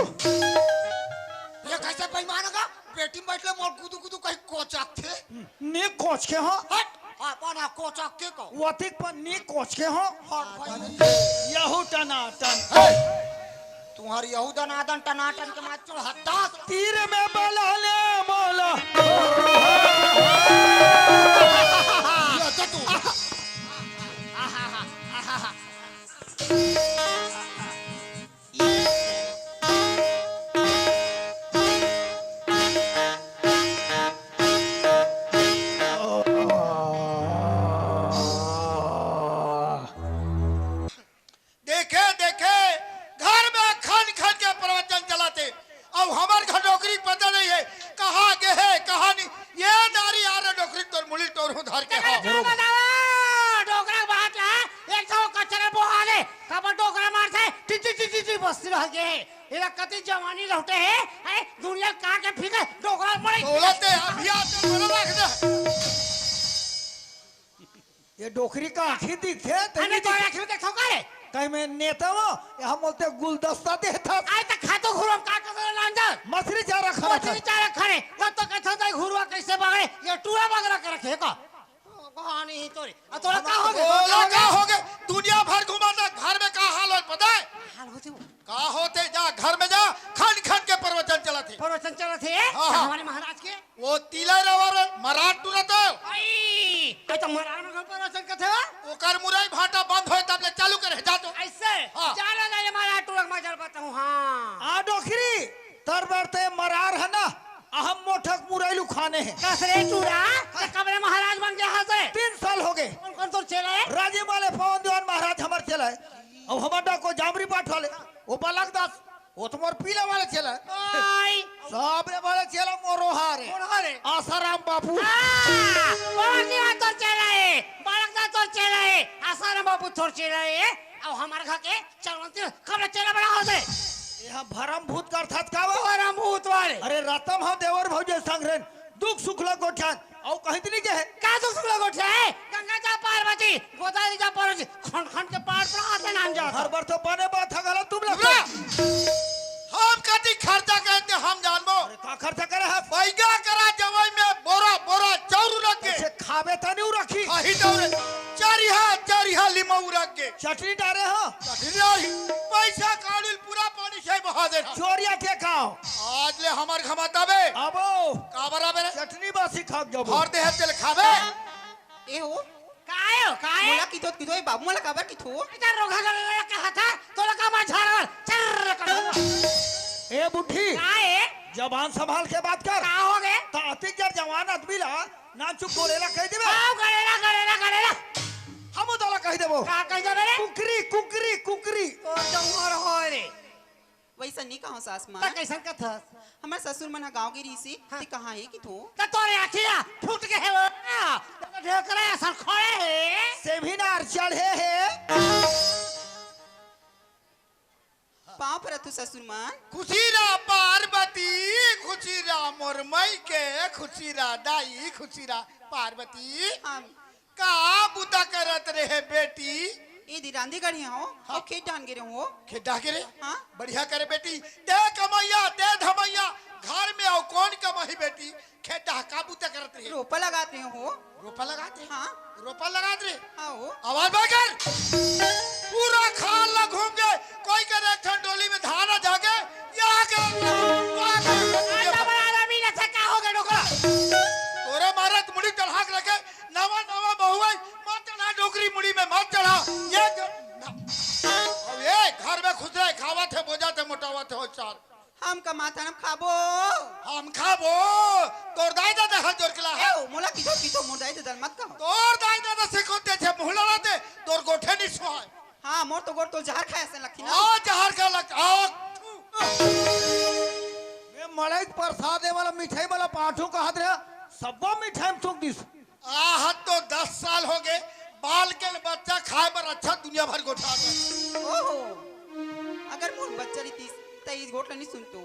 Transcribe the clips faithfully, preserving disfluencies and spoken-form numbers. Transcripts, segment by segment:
ये कैसे बेईमान होगा? बेटी में बैठले मोर गुदु गुदु कहीं कोचक थे। नी कोच के हो। हट, अपन आ कोचक के को। वतिक पर नी कोच के हो। हट भाई। यहू टनाटन। हे, तुम्हारी यहू दनादन टनाटन के मार चढ़ता। तीर में बला ले मोला। ये तो तू। देखे, देखे, घर में खन खन के प्रवचन चलाथे, अउ हमर घर डोकरी पता नहीं हे, कहाँ गे हे, कहाँ नहीं। ये नारी आ रहा डोकरी तोर मुड़ी टोरहूँ धर के, हाँ। का बतावा, डोकरा बात है, एक तो कचरा बोहा ले, काबर डोकरा मारथे, T T T T T बस्ती रह गे। एला कति जवानी लौटे हे, हैं? दुनिया का के फिरे, डोकरा पड़े। दौलत है, अभी आके मना रख दे। ये डोकरी का आँखी दिखे, तो अरे नहीं तो दिखे। आँखी में देखो का रे? कहीं मैं नेता हूँ, यहाँ बोलते गुलदस्ता देता। आए तो खातो घुरवा का कर लांजा। मछली चारा खाना मछली था। चारा खाने, तब तो कहता था घुरवा कैसे बगड़े, ये टूरा बगड़ा कर रखे का। कहानी ही तोरी। आ तोरा का हो गया? तोरा का हो गया? दुनिया भर घुमाता, घर में का हाल है पता है? हाल होते वो। का होते, जा घर में जा, खन खन के प्रवचन चलाथे। प्रवचन चलाथे? हाँ, हाँ। हमारे महाराज के? वो तिलय रवर मराठ टूरा तो। आई, आई तो मराठ में प्रवचन कथे हो? ओकर मुरई भाटा बंद होए तब ले चालू करे, जा तो। ऐसे? हाँ। जा ना, जा, ये मराठ टूरा के मजा बताऊँ, हाँ। आ डोकरी, तर बर ते मरार है ना, अहम मोठक मुरई लुखाने है। कस रे टूरा, ते कब ले महाराज बन गया है से? तीन साल हो गए। कौन कौन तोर चेला है? राजे वाले पवन दीवान महाराज हमार चेला है। अब हमार डाको जामरी पाठ वाले, वो बालक दास, वो तो मोर पीला वाले चेला है। ओए। सबले बड़े चेला मोरो हारे। मोरो हारे। आसाराम बापू। हाँ, बाबा की बात तोर चेला है, बालक दास तोर चेला है, आसाराम बापू तोर चेला है। अब हमारे घर के चलवंती कब ले चेला बड़ा होते? ये हम भरम भूत करथत का वो? भरम भूत वाले। अरे रतम हम देवर भौजे संग रहन, दुख सुख ला गोठियान, अउ कहीं तो नहीं के है। का दुख सुख ला गोठिया है? गंगा जा पार्वती, गोदावरी जा पार्वती, खंड खंड के पार पर आते नाम जाता। हर बार तो बने बात है, गलत तुम लोग। रुक। हम कति खर्चा करते हम जानबो। अरे का खर्चा करे है? बैगा करा जवाई में बोरा बोरा चाउर रख के। कैसे खाबे तनी उ रखी? खाही तो रे। चारिहा चारिहा लिमऊ रख के। चटनी डारे हो? चटनी डारी। पैसा काढ़िल पूरा पानी से बहा देना। चोरिया के खाओ। आज ले हमार घमाता बे। अबो। का बराबर है? चटनी बासी खा के जाबो। भर दे है तेल खाबे। ए हो। काहे हो, काहे? मोला किथो, किथो, ए बाबू, मोला काबर किथो? इधर रोगा गले लगा कहा था, तो लगा मैं झाड़, चर्र कर दूंगा। ए बुढ़ी, काहे? जबान संभाल के बात कर। का हो गए? त अतिक जर जवान आदमी ला नानचुक गोलेला कह देबे। आओ, गलेला, गलेला, गलेला। हम तोला कह देबो। का कह देबे रे? कुकरी, कुकरी, कुकरी। तोर जौहर होय रे। वैसा नहीं कहो सास माँ। त कैसन कथस? हमार ससुर मन ह गाँव गे रहिस हे, हाँ। ते कहाँ हे किथो? त तोरे आँखिया फूट गे हे वो। ढेकरा असन खड़े हे। सेमिनार चढ़े हे। पाँव परत हूँ ससुर मन। खुशी रह पार्वती, खुशी रह मोर मई के, खुशी रह दाई, खुशी रह पार्वती। हम का बुता करत रहे बेटी? ए दी रांधी गढ़ी हो, हाँ। अउ खेत डाहन गे रहे हो। खेत डाह गे रहे? हाँ। बढ़िया करे बेटी, दे कमैया, दे धमैया, घर में अउ कौन कमाही बेटी? खेत डाह का बुता करत रहे? रोपा लगात रहे हो। रोपा लगात रहे? हाँ। रोपा लगात रहे? हाँ हो। आवाज बंद कर। पूरा खाल ला घूम गए, कोई करे एक ठन डोली में धान आ जागे, यहाँ के, वहाँ के। आटा बना रहा, मीना से का हो गया डोकरा? तोरे मारत मुड़ी चढ़ा के रखे, नवा नवा बहुआई, मत चढ़ा डोकरी मुड़ी में, मत चढ़ा। ये ज-, ना। अब ये घर में खुश रहे, खावत हे, बोजात हे, मोटावत हे, हो चार। हम कमाथन, हम खाबो। हम खाबो। तोर दाई ददा हल जोर के ला हे। ए, मोला किथो, किथो, मोर दाई ददा मत कहो। तोर दाई ददा से कोते थे, मुहला रहते, तोर गोठे नहीं सुहाए। हाँ, मोर तो गोठ तो जहर खाए असन लगथे ना। आ, जहर का लग, आ। मैं मड़ई के प्रसाद दे वाला मिठाई वाला पाठू कहत रहा, सब्बो मिठाई में थूक दिस। आहत तो दस साल हो गए, बाल के बच्चा खाए बर अच्छा दुनिया भर गोठा दे। ओहो, अगर मोर बच्चा रहितिस, त ई गोठ ल नहीं सुनतो।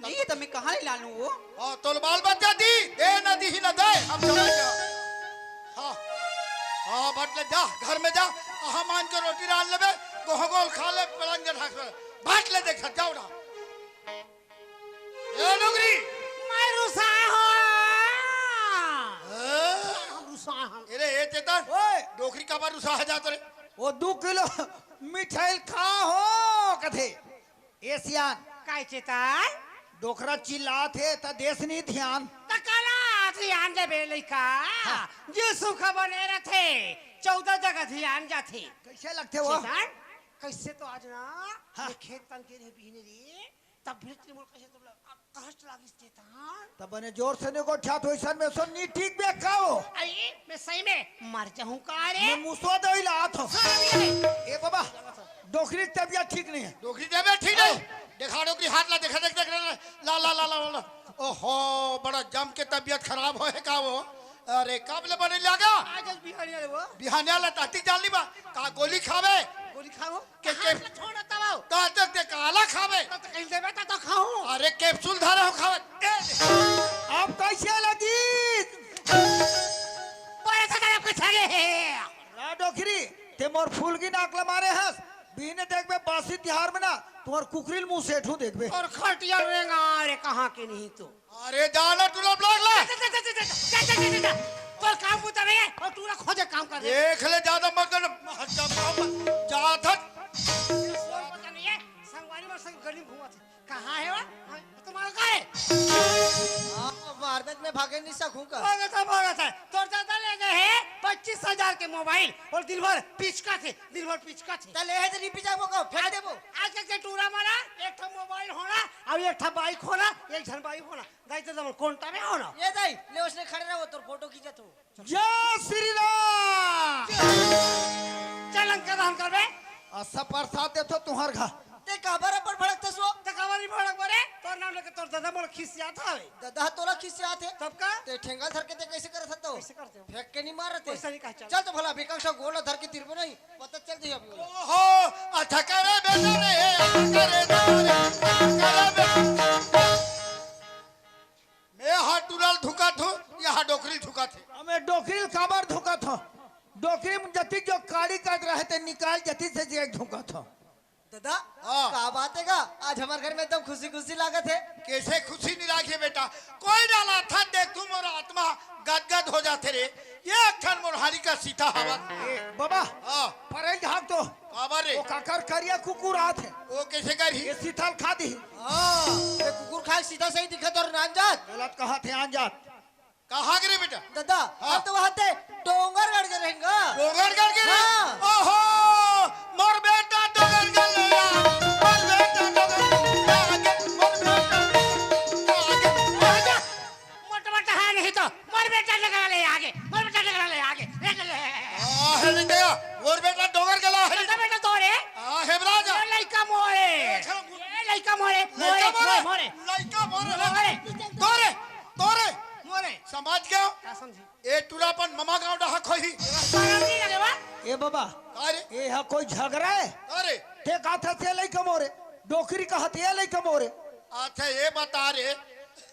नहीं है, त मैं कहाँ ले लानू वो? हाँ, तोर बाल बच्चा दी, दे न दी ही न दे, हम समझ गया। हाँ, हाँ, बट ले जा, घर में जा, अहा मान के रोटी डाल लेबे, गोह गोल खा ले, पलंग के ढाक ले, बाट ले देख, जाओ ना। ए डोकरी। मैं रुसा हूँ। हाँ? रुसा हूँ। ए रे, ए चेतन। ओए। डोकरी काबर रुसा जात रे? वो दू किलो मिठाई खा हो कथे। ए सियान। काय चेतन? डोकरा चिल्लात हे त देस नी ध्यान। त काला ध्यान देबे लइका? हाँ। जे सुख बने रथे, चौदह जगह ध्यान जाथे। कैसे लगथे वो? चेतन, कैसे तो आज ना हाँ। ये खेत तन के रे बिहने रे, तब भी तनी मोर कैसे तो लग-, आ, कष्ट लागिस चेतन। तब बने जोर से ने गोठियात होइसन में सुन नी ठीक बे का हो? आई, मैं सही में मर जाऊं का रे? मैं मुसवा दवाई लात हूँ। हाँ, ये। ए बाबा, डोकरी की तबीयत ठीक नहीं है। डोकरी तबीयत ठीक नहीं? देखा डोकरी हाथ ला, देखा, देख, देख, ला, ला, ला, ला, ला। ओहो, बड़ा जम के तबीयत खराब होए का वो? अरे, कब ले बने लागा? आज, आज बिहानिया ले वो। बिहानिया ले ताती जान ली बा। का गोली खावे? गोली खाओ। के, कहाँ के से छोड़ देता वो? ता तक ते काला खावे। तो, तो कहीं देवे तो, तो खाऊं। अरे, कैप्सूल धरे हो खावे। ए, अब कैसे लगी? बड़े से तरफ के छगे है। रा डोकरी, ते मोर फूल की नाक ला मारे हस। बीने देखबे बासी तिहार में ना, तुम्हार कुकरील मुंह सेठू देखबे। और खटिया रेंगा रे, कहाँ के नहीं तो। अरे जाना टूरा ब्लॉक ला। जा, जा, जा, जा, जा, जा, जा, जा, जा, जा। तोर काम बुता नहीं है, और टूरा खोजे काम कर रहे। देख ले, ज्यादा मत कर, हट जा, बाप, जा, हट। ये सोच पता नहीं है, संगवारी में संग गली में घूमत है। कहाँ है वो? हाँ, तुम्हारा कहाँ है? हाँ, वारदात में भागे नहीं सकूं का? भागत है, भागत है। तोर दादा ले गए हैं पच्चीस हजार के मोबाइल और दिन भर पिचका थे, दिन भर पिचका थे। त ले है तो नहीं पिचाबो का, फेंक देबो। आज के टूरा मारा, एक ठा मोबाइल होना, अब एक ठा बाइक होना, एक झन बाइक होना। दाई तो जमन कोंटा में हो ना। ए दाई, ले उसने खड़े रहो, तोर फोटो खींचत हो। जय श्री राम। चल लंका दहन करबे। असा प्रसाद देथो तुहर घर। ते काबर अब्बड़ भड़कथस वो? ते काबर नहीं भड़कबो रे? तोर नाम लेके तोर दादा मोला खिसियात हवे। दादा तोला खिसियात हे? तब का? ते ठेंगा धर के ते कैसे करत हस तो? कैसे करते हो? फेंक के नहीं मारत हे? वैसा नहीं कहा, चल। चल तो भला विकास गोला धर के तिरबो नहीं। पता चल जाई अभी ओला। ओहो, अच्छा करे बेटा रे, अच्छा करे दादा रे, अच्छा करे बेटा। मैं हा टूरा ल धुकात हूँ, यहाँ डोकरी ल धुकात हे। हमें डोकरी ल काबर धुकात हो? डोकरी में जतिक जो काड़ी काट रहे ते निकाल जतिक से जे धुकात हो। दादा, हाँ। का बात है का? आज हमारे घर में एकदम खुशी खुशी लागत है। कैसे खुशी नहीं लागे बेटा? कोई डाला था देख तू मोर आत्मा गदगद हो जाथे रे। ये अक्षर मोर हारी का सीता हवा। ए, बाबा, हाँ। परई झाग तो। काबर रे? वो काकर करिया कुकुर आत है। वो कैसे करही? ये सीता ल खा दी। हाँ, ये कुकुर खाए सीता सही दिखत और नान जात। गलत कहा थे आन जात। कहाँ गे रे बेटा? दादा, हाँ। हम तो वहाँ ते डोंगरगढ़ गे रहेंगा। डोंगरगढ़ गे रहे? हाँ। ओहो, मोर बेटा डोंगरगढ़ ले आ, मोर बेटा डोंगरगढ़ ले आ, मोर बेटा डोंगरगढ़ ले आ। मोटा मोटा है नहीं तो, मोर बेटा डोंगरगढ़ ले आगे, मोर बेटा डोंगरगढ़ ले आगे, ले, ले, ले। आ, है नहीं गया, मोर बेटा डोंगरगढ़ ले आ, है नहीं। बेटा, बेटा तो रे। आ, हेमराज। ये लइका मोरे। अच्छा, ये लइका मोरे, लइका मोरे, मोरे। मोरे, मोरे। लइका मोरे। मोरे। तोरे, तोरे। मोरे। समझ गया? का समझी? ए टूरा अपन ममा गांव डहा खोही। शरम नहीं लगे बा? ए बाबा, अरे। ए हा कोई झगरा है? अरे। ते कहा था ते लइका मोरे, डोकरी कहा ते लइका मोरे। अच्छा, ये बता रे,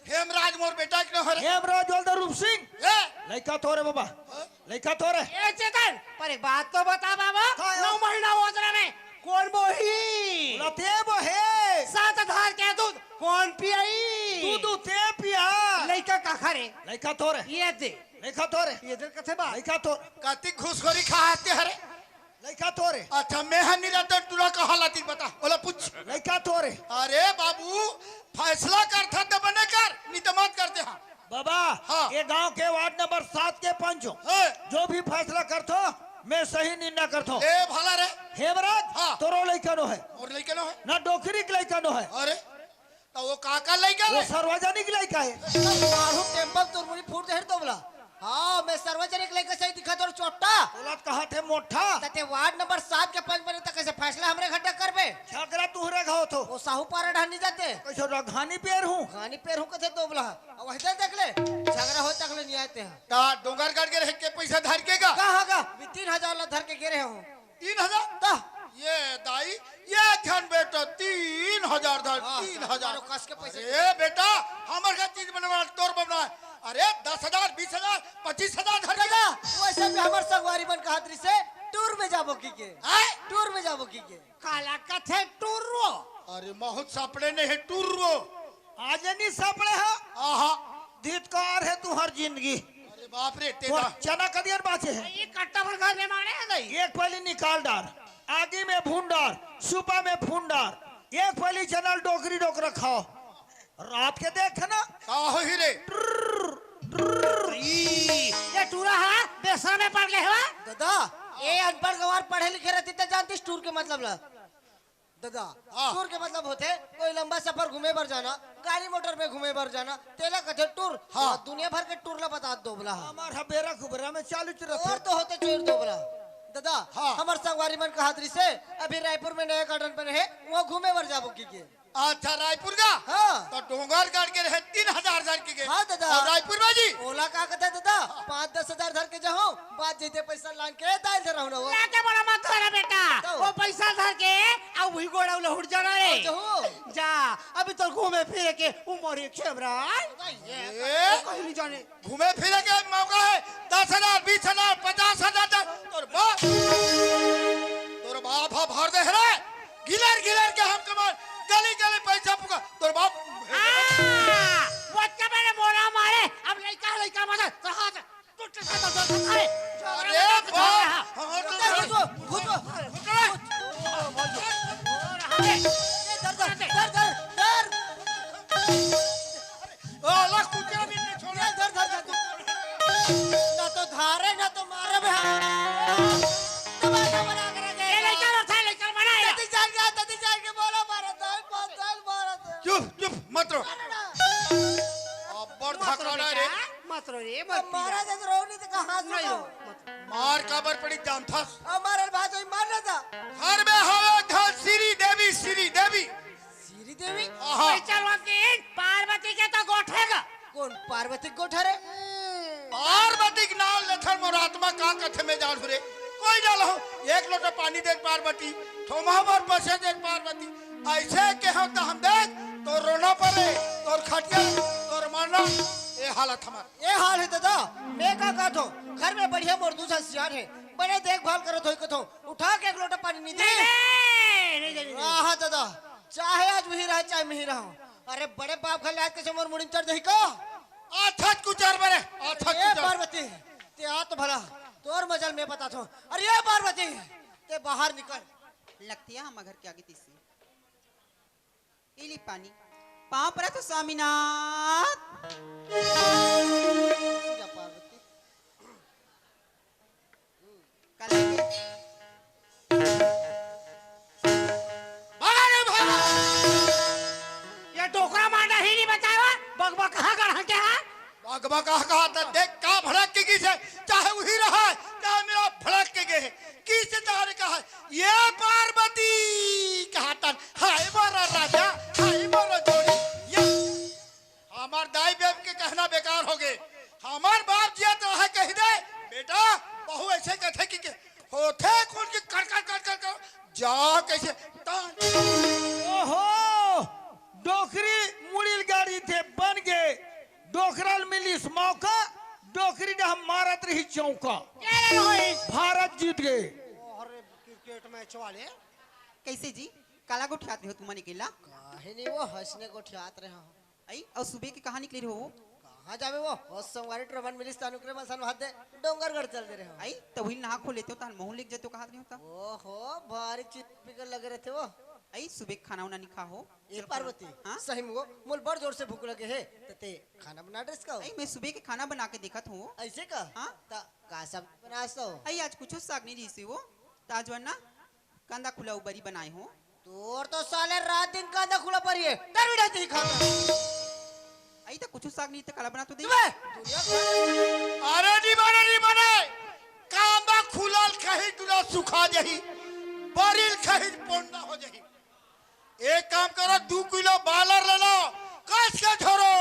हेमराज मोर बेटा के न हो रे? हेमराज बोल दे रूप सिंह। ए? लइका तोरे बाबा। हाँ? लइका तोरे। ए चेतन, पर एक बात तो बता बाबा, का है? नौ महीना ओदरा में कौन बोही? बोला ते बोहे। सात धार के दूध कौन पियाई? दूध ते पिया। लइका का खा रे? लइका तोरे। ये दे। लइका तोरे। ये दे कथे बा। लइका तोरे। कति घुसखोरी खाते हरे? लइका तोरे। अच्छा, मैं हन निरंजन टूरा कहा लाती बता। ओला पूछ। लइका तोरे। अरे बाबू, फैसला करथा त बने कर, नहीं त मत करते हाँ। बाबा, हाँ। ये गांव के वार्ड नंबर सात के पंच हो। हाँ। जो भी फैसला करथो, मैं सही निर्णय करथो। ए, भला रे। हेमराज, हाँ। तोरो लइका नो है। और लइका नो है? ना डोकरी के लइका नो है। अरे, तो वो काका लइका वो रे? सार्वजनिक लइका है। मारू टेम्पल तुरमुरी फूट दे तो बोला। हाँ, मैं सार्वजनिक लइका सही दिखा तोर चोट्टा। बोलत कहा थे मोटा। तते वार्ड नंबर सात के पंच बने तक कैसे फैसला हमरे घर तक करबे? झगड़ा तुहरे घाव थो। वो साहू पारा ढहनी जाते। कैसे रघानी पेर हूँ। घानी पेर हूँ कथे तो बोला। अब वही देख ले, झगड़ा हो तक ले नहीं आते हैं। ता डोंगरगढ़ के रह के पैसा धर के गा? कहाँ गा? भी तीन हजार ला धर के गे रहे हो। तीन हजार? ता। ये दाई, ये झन बेटा तीन हजार धर, हाँ, तीन हजार। मारो कस के पैसे। अरे बेटा, हमर का चीज बनवा, तोर बनवा। अरे दस हजार, बीस हजार, पच्चीस हजार धर के। दादा, वैसे भी हमर संगवारी मन कहत रही से टूर में जाबो की के। हैं? टूर में जाबो की के। काला कथे टूर वो? अरे बहुत सापड़े नहीं है टूर वो। आज ले नी सापड़े हा। आहा। धितकार हे तुहर जिंदगी। अरे बाप रे, तोर तेरा। चना कदियर बाचे हे। ये कट्टा भर घर में मारे हे दाई। एक पहली निकाल डार, आगी में भून डार, सुपा में फून डार। एक पहली चना डोकरी डोकरा खाओ। रात के देख ना। का होही रे? ई, ये टूरा हा बेसरा में पड़ गए हवा। दादा, ये अनपढ़ गंवार पढ़े लिखे रहती त जानतीस टूर के मतलब ला। दादा, हाँ। टूर के मतलब होथे कोई लंबा सफर घूमे बर जाना, गाड़ी मोटर में घूमे बर जाना, तेला कथे टूर। हाँ। अउ दुनिया भर के टूर ला बतात दोबला हा। हमार हा बेरा खुबरा में चालू च रथे। और तो होथे चोर दोबला। दादा, हाँ। हमर संगवारी मन कहत रहिसे, अभी रायपुर में नया गार्डन बने हे, वहाँ घूमे बर जाबो की के। अच्छा, रायपुर का? हाँ। तो डोंगरगढ़ के रहे तीन हजार हजार के गे। हाँ, दादा। और रायपुर में जी? ओला का कहते, दादा? पाँच दस हजार धर के जाहूँ, बाद जैते पैसा लान के दाल धर रहूँ ना वो। लाके बड़ा मत धरा बेटा। तो? वो पैसा धर के, अब वही गोड़ा उला उठ जाना रे। हाँ, जाहूँ। जा, अभी तो घूमे फिरे के उम्र एक खेबरा। ये ए? वो कहीं नहीं जाने। घूमे फिरे के मौका हे, दस हजार, बीस हजार, पचास हजार, तोर बाप, तोर बाप हा भर दे रे, गिलर गिलर के हम कमान, गली गली पैसा पुका, तोर बाप। हाँ, वो अच्छा मैंने मोला मारे, अब लइका लइका मत, तो हाथ टूट के साथ दर्द खाए। अरे बाप, हाँ, तो घुसो, घुसो, घुसो। अरे, ये दर्द, दर्द, दर्द, दर्द। ओला कुचरा भी नहीं छोड़ा। धर, धर, धर, धर। ना तो धारे, ना तो मारे बे। तब आके बना के रखे। ये लेकर उठा, लेकर बना ये। तती जान गया, तती जान के बोला मारा था, कौन था मारा था? चुप, चुप, मत रो। अब्बड़ मत रो धकाड़ा रे। बेटा, मत रो रे, मत अब मारा पिया। तो रो नहीं तो कहाँ से नहीं रो, रो? मत रो। मार काबर पड़ी जानथस? अब मारे भाजो ही मार लेता। घर में हवे धन श्री देवी, श्री देवी। श्री देवी? आहा। कोई चलवती पार्वती के तो गोठे का। कौन पार्वती के गोठा रे? पार्वती के नाम लेथन मोर आत्मा का कथे में जान रे। कोई ना लहो, एक लोटा पानी दे पार्वती, थोमा बर पसे दे पार्वती। ऐसे के हम तो हम देख, तोर रोना परे, तोर खटिया, तोर मरना, ये हालत हमार। ये हाल है दादा, मैं का कहत हूँ, घर में बढ़िया मोर दू झन सियान है, बड़े देखभाल करत होई कथो, उठा के एक लोटा पानी नहीं दे। नहीं, नहीं, नहीं, नहीं, नहीं। आहा दादा, चाहे आज वही रहे, चाहे मैं ही रहूं। अरे बड़े बाप घर ले आज कैसे मोर मुड़ी में चढ़ जाही का? आथत कुचर बरे, आथत ए कुचर। पार्वती, ते आ तो भला, तोर मजल मैं बतात हूँ। अरे ए पार्वती, ते बाहर निकल। लगती है हम घर के आगे तीसी। इली पानी। पाँव परत हो स्वामीनाथ। सीधा पार्वती। कल आएंगे। भागा रे, भागा। ये डोकरा मारना ही नहीं बचावा। बकबक कहाँ गढ़ के है? बकबक कहाँ, कहाँ त देख का भड़क के गिसे, चाहे वही रहा, चाहे मेरा भड़क के गए। किसे तारे कहा, ये पार्वती कहा तन, हाय मोरा राजा, हाय मोरा जोड़ी। ये हमार दाई बाप के कहना बेकार हो गए। हमार बाप जिया तो है कह दे, बेटा, बहू ऐसे कथे कि के, होथे कौन के कर कर कर कर कर, जा कैसे तान। ओहो, डोकरी मुड़िल गाड़ी थे बन गए, डोकरल मिलिस मौका, डोकरी डह मारत रही चौका। क्या रे होई? भारत जीत गए। अरे क्रिकेट मैच वाले। कैसे जी? काला गोठियात रहे हो तुमन अकेला? काहे नहीं वो हंसने गोठियात रहे हो। आई, अउ सुबह के कहाँ निकले रहे हो? कहाँ जावे वो? ओ संगवारी ट्रमन मिलिस तानुकरे मसन भात दे, डोंगरगढ़ चल दे रहे हो। आई, त वही नहा खो लेते हो, तहन महू लेके जाते हो, कहा रहे हो त? ओहो, भारी चीज पिकर लगे रहते वो। आई, सुबह के खाना उना नहीं खा हो? ए पार्वती, हाँ? सही में वो, मोल बड़ जोर से भूख लगे है, त ते खाना बना ड्रेस का हो? आई, मैं सुबह के खाना बना के देखत हूँ। ऐसे का? हाँ? त का सब बनास हो? आई, आज कुछ साग नहीं रही से वो, ताजवाना कांदा खुला उबरी बनाए हो। तोर तो साले रात दिन कांदा खुला परी है, दरविड़ा नहीं खाता। आई तो कुछ साग नहीं तो काला बना तो दे। अरे नहीं बने, नहीं बने। कांदा खुला कहीं टुरा सुखा जाही, बरिल कहीं पोंडा हो जाही। एक काम करो, दू किलो बालर ले लो, कस के झोरो,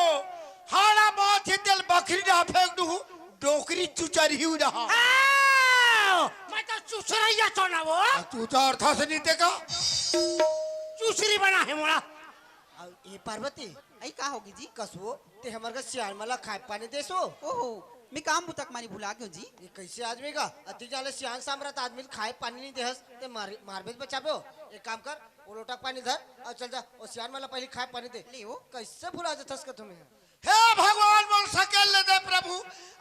हाड़ा माथे तेल बखरी ना फेंक दू, डोकरी चुचरही उड़हा। आओ, मैं तो चुचरैया चोना वो। आ, तू तो अर्था से नहीं देखा। चुचरी बना है मोड़ा। आ, ए पार्वती। आई का होगी जी? कसो, ते हमर का सियान मला खाए पानी देसो। ओहो, मैं काम बुतक मारी भुला गयो जी। ये कैसे आदमी का? अति जाले सियान सामरत आदमी खाए पानी नहीं देहस, ते मार, मारबेच बचाबो। एक काम कर, वो लोटा पानी धर अउ चल जा। वो सियान वाला पहली खाए पानी दे। ले वो। कैसे भुला जाथस का तुम्हें? हे भगवान, मोर सकेल ले दे प्रभु,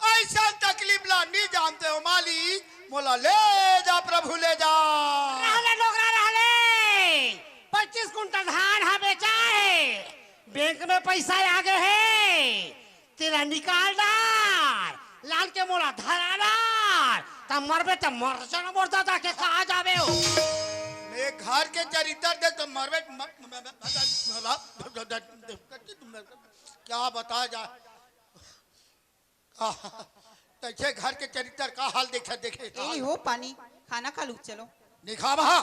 ऐसा तकलीफ ला नहीं जानते हो मालिक, मोला ले जा प्रभु, ले जा। रहले डोकरा रहले, पच्चीस कुंटल धान हा बेचा है, बैंक में पैसा आ गए है, तेला निकाल डार, लान के मोला धरा डार, त मरबे त मर जाना मोर दादा के कहा जाबे हो। मैं घर के चरित्र दे तो मरबे म-, म-, म-, म-, म-, क्या बताया जाए? तैसे घर के चरित्र का हाल देखे, देखे ए हो पानी, खाना खा लू, चलो। निखा बहा।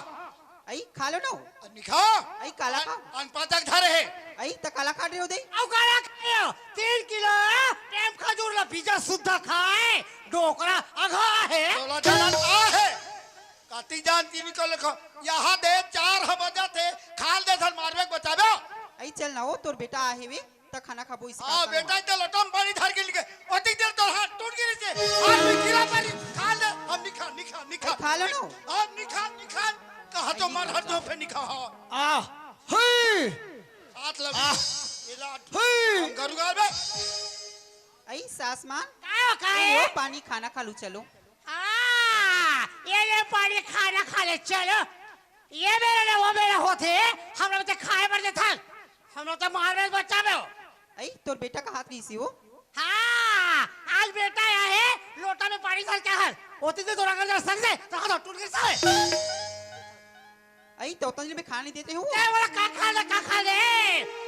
आई खा लो ना। निखा। आई काला खा। अन पातक धरे है। आई त काला खा रहे हो दे। अउ काला खा रहे हो? तीन किलो टेम खजूर ला बीजा सुद्धा खाए, डोकरा अघा है। तोला जलन आ है। काती जान तीन किलो खा। यहाँ दे चार ह बजा थे, खाल दे थन मारबे के बचाबे। आई चल ना हो, तोर बेटा आहे वे। त खाना खाबो इसका हाँ, संग बेटा, म। इतना लोटा में पानी धर के लेके, ओतिक देर तोर हाथ टूट गिरी से, हाथ में कीड़ा पानी, खा ले, हम निखा, निखा, निखा। ए, खा लो ना। हम निखा, निखा, कहा तो मर हट दो, फिर निखा, हाँ। आ, हुई। हाथ लग, आ, इलाज। हुई। हम गरुगाल बे। आई, सास मान। का हो, का ए, है? वो पानी खाना खा लू, चलो। हाँ, ये ले पानी खाना खा ले, चलो। ये बेरा ले, वो बेरा होथे, हम लोग तो खाए बर देथन, हम लोग तो मार में बच्चा में हो। आई, तोर बेटा का हाथ रही सी वो? हाँ, आज बेटा आया है, लोटा में पानी धर के हल, होती तो तोरा कर संग से, तो हाथ टूट गिर साले। आई, तो उतना दिन में खाना नहीं देते हो? ए, बोला, का खा ले, का खा ले?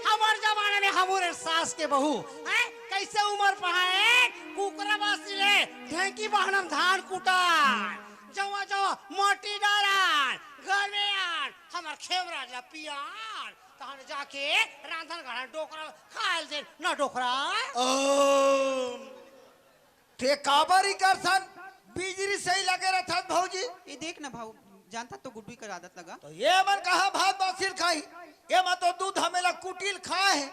हमार जमाना में हमरे सास के बहू, हैं? कैसे उम्र पहाए? कुकरा बासी ले, ढेंकी बहनम धान कुटा। जवा, जवा, माटी डालान, घर में आन, हमार खेमरा ला पियान, तहन जाके रांधन घड़ा डोकरा खाल दे, ना डोकरा। ओम। ते काबर ही करसन? बिजली सही लगे रहथन भौजी। ये देख ना भाऊ, जानता तो गुड्डू कर आदत लगा। तो ये मन कहा भात बासिल खाई, ये मन तो दूध हमेला कुटिल खाए है।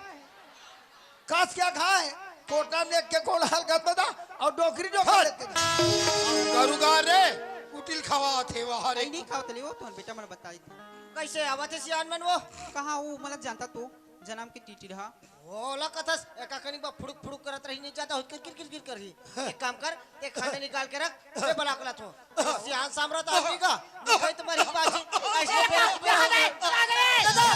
कस क्या खाए? कोटा में एक के कोल हलकत में दा और डोकरी डोकरी हट। लेके दा। गरुगा रे, कुटिल खावा थे वहाँ रे। नहीं खाओ तले वो, तो बेटा मन बताई थी। कैसे आवत है सियान मन वो? कहाँ वो, मतलब जानता तो, जन्म के टीटी रहा। ओला कथस, एका कनिक बा फुड़ुक फुड़ुक करत रही, नहीं जाता हो, किर किर किर किर करही। एक काम कर, एक खाना निकाल के रख, मैं बला के लाथो। सियान सामरत आदमी का, निकल तुम्हारी पाछी, ऐसे बेरा बेरा हो गए। दादा!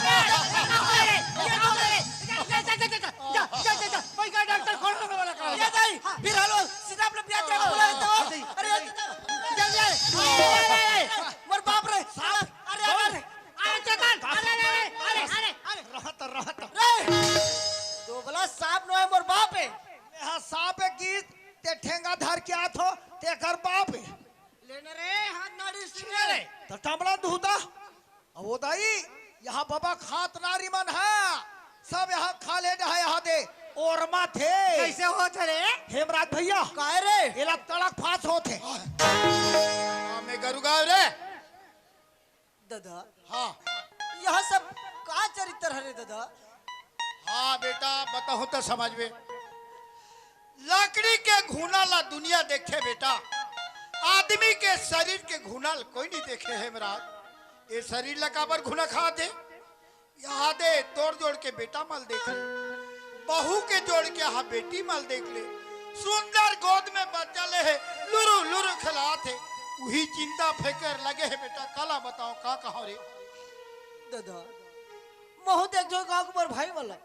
जा, जा, जा, जा, जा, जा, जा, जा, जा, जा, कोई का डॉक्टर खोल लो वाला का। ये दाई, फिर हेलो, सीधा अपने प्याज का बुला लेता हूँ। अरे, जल्दी आ। अरे, अरे, अरे, अरे, मोर बाप रे, साहब, अरे, अरे, अरे। अरे चेतन, अरे, अरे, अरे, अरे, अरे। रहत, रहत। रे! दोगला सांप नो है मोर बाप है। हाँ, सांप है की ते ठेंगा धर के आत हो, ते कर बाप है। लेने रे, हाथ नाड़ी सुने रे। तो टमड़ा धूता। अब वो दाई, यहाँ बाबा खात नारी मन है, सब यहाँ खा ले डहा यहाँ दे, और मा थे। कैसे होत रे? हेमराज भैया। काय रे? एला तड़क फास होत है। हाँ, मैं गरुगाव रे। दादा। हाँ। यह सब का चरित्र हरे दादा? हाँ बेटा, बताहूँ तो समझ में। लकड़ी के घुना ला दुनिया देखे बेटा, आदमी के शरीर के घुना ला कोई नहीं देखे है महाराज। ये शरीर ला काबर घुना खा दे? यहाँ दे तोर जोड़ के बेटा मल देख ले, बहू के जोड़ के यहाँ बेटी मल देख ले, सुंदर गोद में बच्चा ले है, लुरु लुरु खिलात है, वही चिंता फिकर लगे है बेटा। काला बताओ का कहो रे? दादा, महू देख जो गाँव के मोर भाई वाला,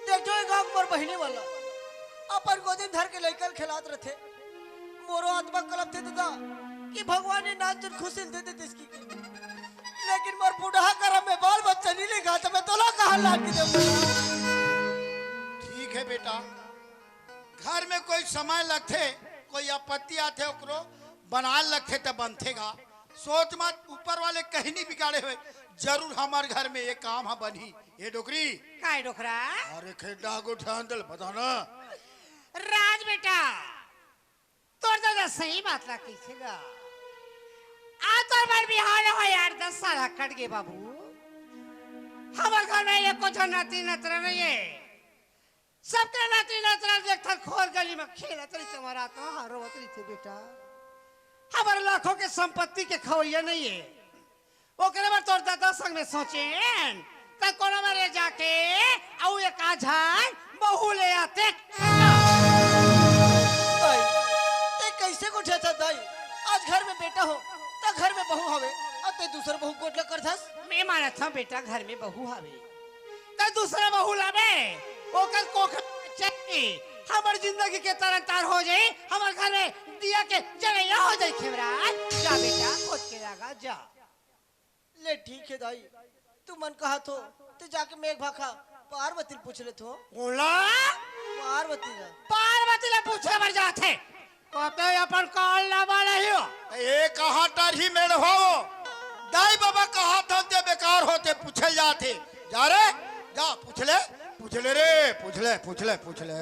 देख जो गाँव के मोर बहिनी वाला, अपन गोदी में धर के लइकन खिलात रथे। मोरो आत्मा कलप थे दादा कि भगवान ये नाच खुशी दे देते इसकी। लेकिन मोर बुढ़ा करम में बाल बच्चा नहीं लेगा, तो मैं तोला कहाँ लान के देबो? ठीक है बेटा, घर में कोई समय लगथे, कोई आपत्ति आथे, ओकरो बनाए लगथे त बनथे गा। सोच मत, ऊपर वाले कहीं नहीं बिगाड़े हुए, जरूर हमार घर में ये काम ह बनही। ये डोकरी। काय डोकरा? अरे खेड्डा को ठान दल, बता ना। राज बेटा, तोर दादा सही बात ला कहिथे गा। आ तोर बर बिहाव ले हो यार, दस साल ह कट गे बाबू। हमर घर में एको झन नाती नतरा नहीं है। सबके नाती नतरा देखथन खोर गली में खेलत रहिथे, हमर आत्मा ह रोवत रहिथे बेटा। हमर लाखों के संपत्ति के खवैया नहीं है। ओकरे बर तोर ददा संग में सोचेन, त कोनो मेर जाके अउ एक आध झन बहू ले आते। दाई, ते कइसे गोठियाथस दाई? आज घर में बेटा हो, त घर में बहू हवे, अउ ते दूसर बहू गोठ ल करथस। मैं मानत हंव बेटा, घर में बहू हवे, त दूसरा बहू लाबे, ओकर कोख चाहिए। हमर जिंदगी के तरन तार हो जाई, हमर घर में दिया के जलैया हो जाई। खेवरा, जा बेटा, खोद के लागा, जा। ले ठीक हे दाई, तुमन कहत हो, ते जाके मेघ भाखा पार्वती ल पूछ लेथों। ओला? पार्वती ला। पार्वती ला पूछे बर जाथे। कते अपन काल ला बा नहीं हो। ए कहाँ टरही मेड़ हो? दाई बाबा कहत हन ते बेकार होते पूछे जाथे। जा रे, जा पूछ ले, पूछ ले रे, पूछ ले, पूछ ले, पूछ ले।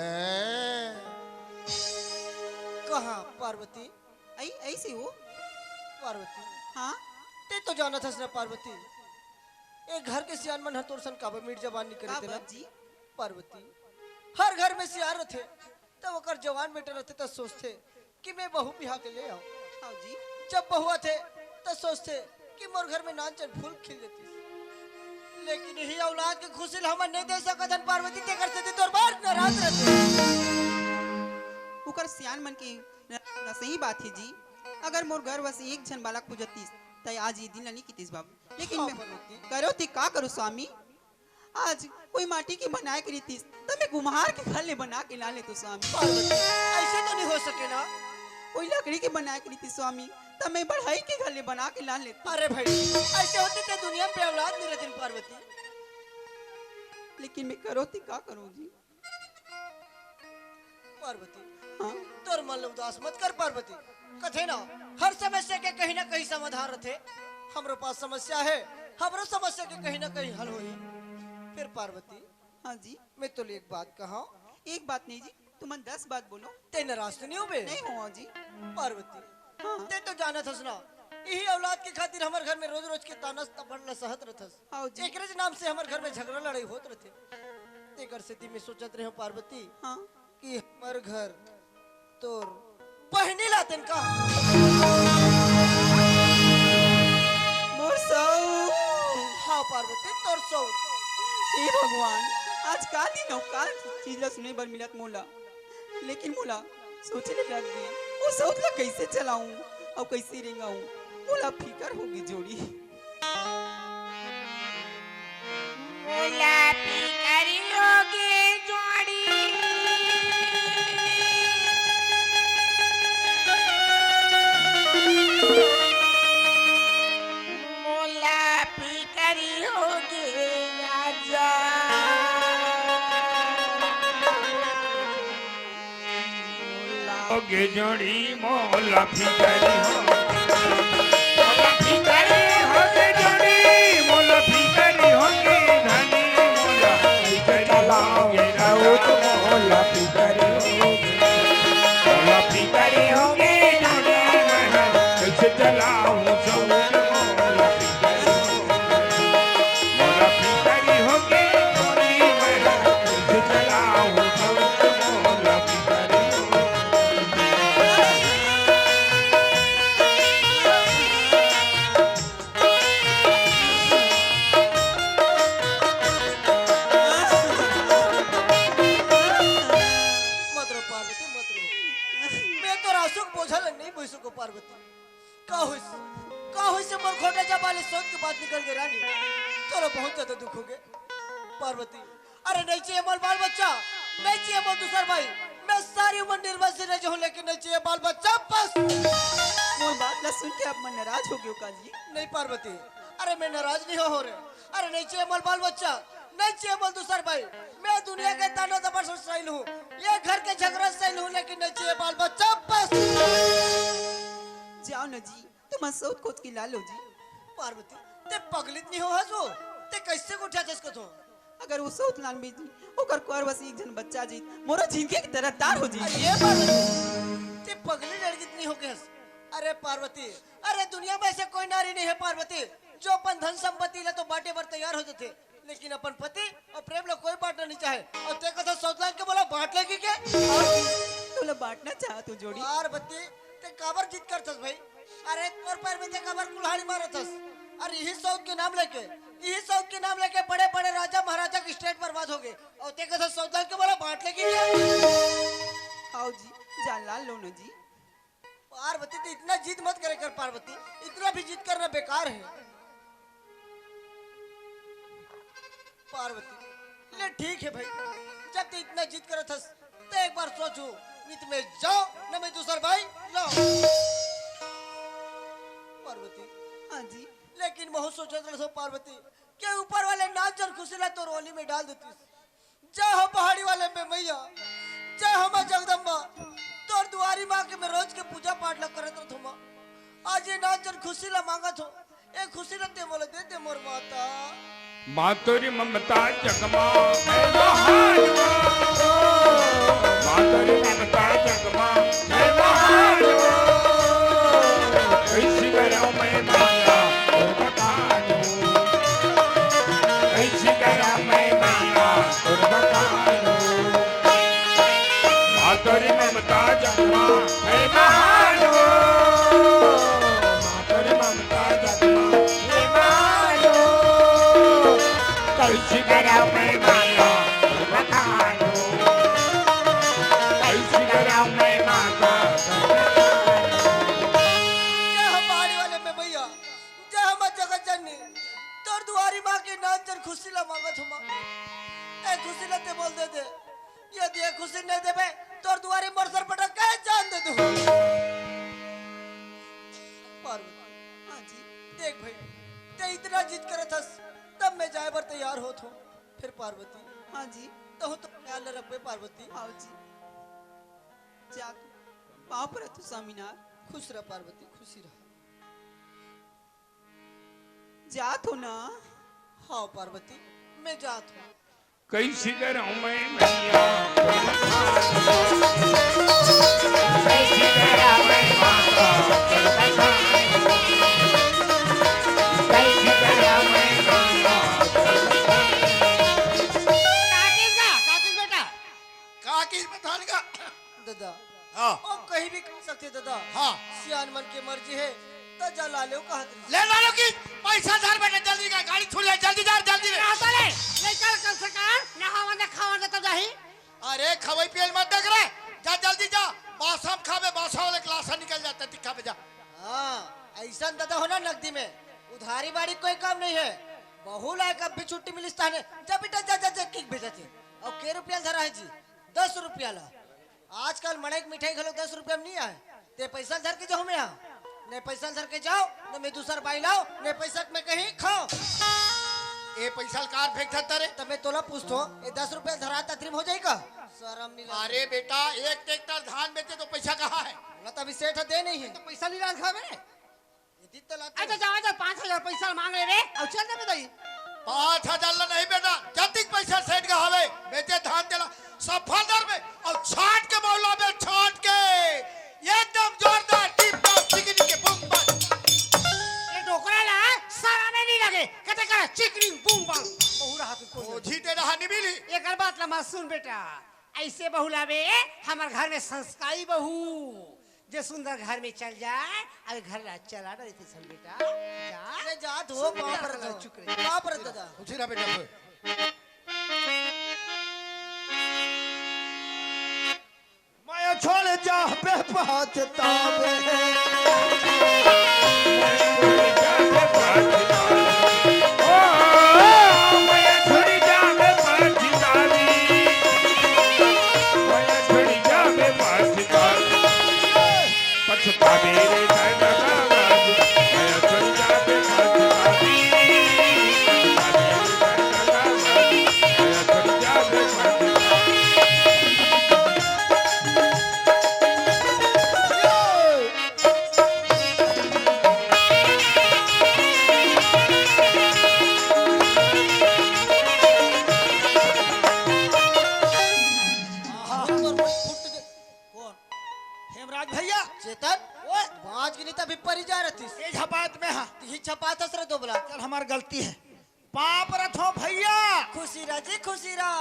कहाँ पार्वती? आई, ऐसे हो? पार्वती। हाँ? ते तो जानत हस ना पार्वती, ए घर के सियान मन ह तोर सन काबर मीठ जबान नहीं करे का तेला? बात जी? पार्वती, हर घर में सियान रथे, तब ओकर जवान बेटा रथे त सोचथे कि मैं बहू बिहा के ले आऊं। हाँ जी। जब बहू आथे त सोचथे कि मोर घर में नान चन फूल खिल जतिस, लेकिन यही औलाद के खुशी ल हमन नहीं दे सकत हन पार्वती, तेकर सेती तोर बर नाराज रथे। ओकर सियान मन के न, न सही बात हे जी। अगर मोर घर बस एक झन बालक हो जतिस, त आज ये दिन ल नहीं कितिस बाबू। लेकिन हाँ, मैं पार्वती। करो ते का करो स्वामी? आज कोई माटी के बनाए के रहितिस, त मैं कुम्हार के घर ले बना के ला लेतो स्वामी। पार्वती, ऐसे तो नहीं हो सके ना। कोई लकड़ी के बनाए के रहितिस स्वामी, त मैं बढ़ई के घर ले बना के ला लेतो। अरे भाई, ऐसे होते ते दुनिया पे औलाद नहीं रहती पार्वती। लेकिन मैं करो ते का करूं जी? पार्वती, हाँ? तोर मन ल उदास मत कर पार्वती। कथे ना, हर समस्या के कहीं ना कहीं समाधान रथे। हमरो पास समस्या हे, हमरो समस्या के कहीं ना कहीं हल होही। फिर पार्वती, हाँ जी। मैं तोले एक बात कहा। एक बात नहीं जी, तुमन दस बात बोलो। ते नाराज तो नहीं होबे? नहीं हो जी। पार्वती, हाँ। ते तो जानत हस ना, यही औलाद के खातिर हमर घर में रोज रोज के ताना तपड़ ल सहत रथस। हाँ जी। एकरे नाम से हमर घर में झगड़ा लड़ाई होत रथे। तेकर सेती मैं सोचत रहे हूँ पार्वती, हाँ। कि हमर घर तोर बहिनी लातेन का? मोर सऊ। हाँ पार्वती, तोर सऊ। हे भगवान, आज का दिन अउ का चीज ला सुने बर मिलत मोला। लेकिन मोला सोचे ले लग गे, वो सऊत ला कइसे चलाऊं अउ कइसे रेंगाऊं, मोला फिकर होगे जोड़ी। मोला फिकर होगे जोड़ी। मोला फिकर होगे राजा। मोला होगे जोड़ी मोला फिकर हो। मोला फिकर होगे जोड़ी मोला फिकर होगे धनी मोला फिकर होगे राउत मोला फिकर होगे। मोला फिकर होगे जोड़ी मोला कइसे चलाऊं सऊत मोला फिकर होगे। मोला फिकर होगे जोड़ी मोला कइसे चलाऊं सऊत मोला फिकर होगे। मत रो पार्वती, मत रो। मैं तोर आंसू के बोझा ल नहीं बोही सकूं पार्वती। का होइस? का होइस मोर खोटा जबान ले सऊत के बात निकल गे रानी। तोला बहुत ज्यादा दुख होगे पार्वती। अरे नहीं चाहिए मोला बाल बच्चा, नहीं चाहिए मोला दूसर भाई। मैं सारी उमर निर्वंश रह जाहूं लेकिन नहीं चाहिए बाल बच्चा बस। मोर बात ला सुन के आप मन नाराज होगे हो का जी? नहीं पार्वती, अरे मैं नाराज नहीं हो, हो रे। अरे नहीं चाहिए मोला बाल बच्चा, नहीं चाहिए मोला दूसर भाई। मैं दुनिया के ताना तमाशा सही लूं, ये घर के झगड़ा सही लूं लेकिन नहीं चाहिए बाल बच्चा बस। जाओ ना जी, तुमन सऊत खोज के ला लो जी। पार्वती, ते पगली त नहीं हो हस वो? ते कइसे गोठियाथस कथों? अगर वो सऊत लानबे जी, ओकर कोर बस एक झन बच्चा जी, मोरो जिनगी के तरह तार हो जी। अरे ये पार्वती, ते पगली लड़की त नहीं होगे हस? अरे पार्वती, अरे दुनिया में ऐसे कोई नारी नहीं है पार्वती, जो अपन धन संपत्ति ला तो बांटे बर तैयार हो जाथे, लेकिन अपन पति अउ प्रेम ला कोई बांटना नहीं चाहे। अउ ते कथस सऊत लान के मोला बांट लेगी के? तोला बांटना चाहत हो जोड़ी। पार्वती, ते काबर जिद करथस भाई? अरे तोर पैर में ते काबर कुल्हाड़ी मारथस? अरे यही सौत के नाम लेके, यही सौत के नाम लेके बड़े बड़े राजा महाराजा के स्टेट बर्बाद हो गए। और ते कथा सौत डाल के बोला बांट लेके क्या? आओ जी, जान लाल लो ना जी। पार्वती, तो इतना जिद मत करे कर पार्वती, इतना भी जिद करना बेकार है। पार्वती, ले ठीक है भाई, जब तू इतना जिद करत हस, तो एक बार सोचो, नहीं तो मैं जाओ, न मैं दूसर भाई लाओ। पार्वती, हाँ जी। लेकिन महू सोचत रहो पार्वती, के ऊपर वाले नाच और खुशी ला तोर ओली में डाल देतीस। जय हो पहाड़ी वाले में मैया, जय हो माँ जगदम्बा, तोर दुआरी माँ के मैं रोज के पूजा पाठ ला करत रहत हूँ माँ। आज ये नाच और खुशी ला मांगत हो, ए खुशी ला ते मोला दे दे मोर माता। मातुरी ममता जगमा है महान। मातुरी ममता जगमा है महान। कैसी करूं मैं माया और बताऊं। कैसी करूं मैं माया और बताऊं। मातुरी ममता जगमा है महान। मातुरी ममता जगमा है महान। कैसी करूं मैं माया और बताऊं। कैसी करूं मैं माता। जय हो पहाड़ी वाले में भैया, जय हो माँ जगत जननी, तोर दुआरी माँ के नाच और खुशी ला मांगत हूँ माँ। ए खुशी ला ते मोला दे दे, यदि ये खुशी नहीं देबे, तोर दुआरी मोर सर पटक के जान दे दूं। पार्वती, हाँ जी। देख भाई, ते इतना जिद करत हस, तब मैं जाए बर तैयार होत हूँ। फिर पार्वती, हाँ जी। तहूँ तो ख्याल रखबे पार्वती। हाँ जी। जा तू, पाँव परत हूँ स्वामीनाथ। खुश रह पार्वती, खुशी रह। जात हो ना? हाँ पार्वती, मैं जात हूँ। कैसी करूं मैं मैया। कैसी करूं मैं माता। कैसी करूं मैं माता। काटिस का, काटिस बेटा। काटिस बथान का। दादा। हाँ। ओ कहीं भी कर सकते दादा। हाँ। सियान मन के मर्जी है, त जा ला ले कहत रही। ले ला लो कि पैसा धर बेटा, जल्दी का गाड़ी छूट ले, जल्दी जा, जल्दी रे। ना तो ले, नहीं कर, कर सका, ना हवा ना खावा ना तो जाही। अरे खवई पियल मत देख रे, जा जल्दी जा, बासा में खाबे, बासा वाले क्लास निकल जाता, दिखा बे जा। हाँ, ऐसा दादा हो ना नकदी में, उधारी बाड़ी कोई काम नहीं है। बहू लायक अब भी छुट्टी मिलिस ताने, जा बेटा जा, जा, जा, किक भेजा थे। और के रुपया धरा है जी? दस रुपया ला। आजकल मड़ई के मिठाई घलो दस रुपया में नहीं आए। ते पैसा धर के जाओ मैं यहाँ, नहीं पैसा धर के जाओ, नहीं मैं दूसर बाई लाओ, नहीं पैसा के मैं कहीं खाओ। ए पैसा कार फेंक सकता रे। तब मैं तोला पूछतो, ए दस रुपया धरा ततरी में हो जाई का? शर्म नहीं लगे। अरे बेटा, एक ट्रैक्टर धान बेचे तो पैसा कहाँ है? बोला तब सेठ दे नहीं है। तो पैसा नहीं रखा मेरे। ये तो लाते अरे हैं। जावा जा, पाँच हजार पैसा मांग ले रे, अब चल दे बताई। पाँच हजार ला नहीं बेटा, जतिक पैसा सेठ का हवे, बेचे धान तेला सफादर में और छाट के मौला में छाट के एकदम जोरदार टिप टॉप चिकनी के बूम बम। ये डोकरा ला सारा में नहीं लगे, कहते करा चिकनी बूम बम। बहू रहा तू कोई। ओझी दे रहा नहीं मिली। एकर बात ला मत सुन बेटा, ऐसे बहू लावे हमर घर में संस्कारी बहू। जे सुंदर घर में चल जाए, अरे घर ला चला डरे थे सन बेटा। जा। अरे जा धो, सुन बाप बेटा, रे धो। चुप रह। बाप रे दादा। उठी रहा बेटा, धो। माया छोड़ जा बे पछतावे। कौन? हेमराज भैया। चेतन, ओए। बाज के नहीं तभी परी जा रहतीस। ये झपात में हाँ। यही झपात हस रे दोबला। चल, हमार गलती है। पाप रथो भैया। खुशी रह जी, खुशी रह।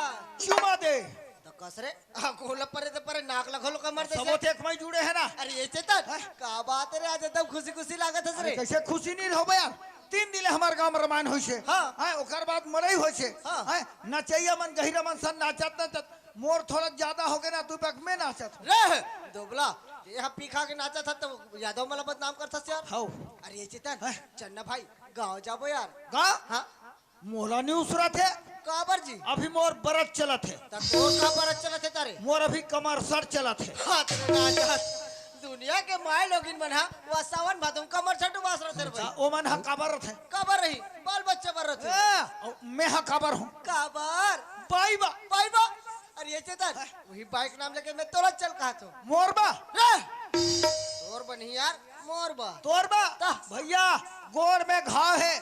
चुमा दे। तो कस रे, आ, गोल परे तो परे, नाक लगल का मर सबो जैसे। एक में जुड़े है ना। अरे ये चेतन, हाँ? का बात है रे, आज एकदम खुशी खुशी लागत हस अरे रे। कैसे खुशी नहीं हो यार? तीन दिन ले हमर गांव में रामायण होइसे। हाँ। हैं, ओकर बाद मड़ई होइसे। हाँ। हैं, नचइया मन, गहिरा मन सन नाचत नाचत मोर थोड़ा ज्यादा हो गए ना, तू बक में नाचत हो। रे दोबला, ये हम पी खा के नाचत हस तो यादव मला बदनाम करत हस यार। हौ। अरे ये चेतन, हैं? चल ना भाई, गांव जाबो यार। गांव? हाँ। मोला नहीं उसरत हे। काबर जी? अभी मोर बरत चलत हे। त तोर का बरत चलत हे तारे? मोर अभी कमरसट चलत हे। हाँ, तो राजा, दुनिया के माय लोगिन मन हा, वा सावन भादो म कमरसट उबास रथे रे भाई। अच्छा, ओ मन हा काबर रथे? काबर रही? बाल बच्चा बर रथे। ए, अउ मैं हा काबर हूँ? काबर? बाई बा। बाई बा। अरे ये चेतन, हैं? वही बाई के नाम लेके मैं तोला चल कहा थो। मोर बा? रे! तोर बा नहीं यार, मोर बा। तोर बा? ता। भैया, गोड़ में घाव हे।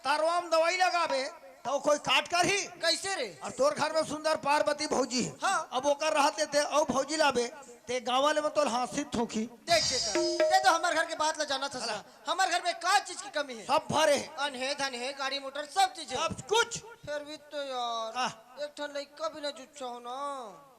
तरवा म दवाई लगाबे, त कोई काट करही? कैसे रे? अउ तोर घर में सुंदर पार्वती भौजी हे। हाँ। अब ओकर रहते ते अउ भौजी लाबे, ते गाँव वाले मन तोला हाँसी थूकी। देख चेतन, ते तो हमर घर के बात ला जानत हस ना। हमर घर में का चीज की कमी हे? सब भरे हे। अन हे, धन हे, गाड़ी मोटर, सब चीज हे। सब कुछ। फिर भी तो यार, हाँ। एक ठन लइका भी ना जुच्छा हो ना।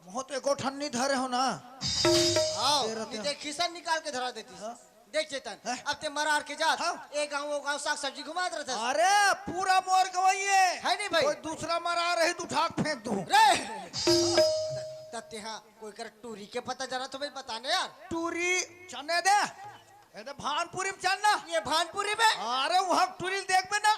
मोह तो एको ठन नहीं धरे हो ना। हाँ, तेरा नहीं ते। ते खिसन निकाल के धरा देती। हाँ। देख चेतन, हैं? अब ते मरार के जात, हाँ। ए गाँव, ओ गाँव साग सब्जी घुमात रहत हस। अरे, पूरा मोर गंवई हे। है नहीं भाई? कोई दूसरा मरार रही त उठा के फेंक दूँ। रे! त तेहा कोई कर टूरी के पता जानत हो भाई, बता ना यार। टूरी चने दे। ए दे भानपुरी में चल ना। ये भानपुरी में? अरे, वहाँ टूरी ल देखबे ना।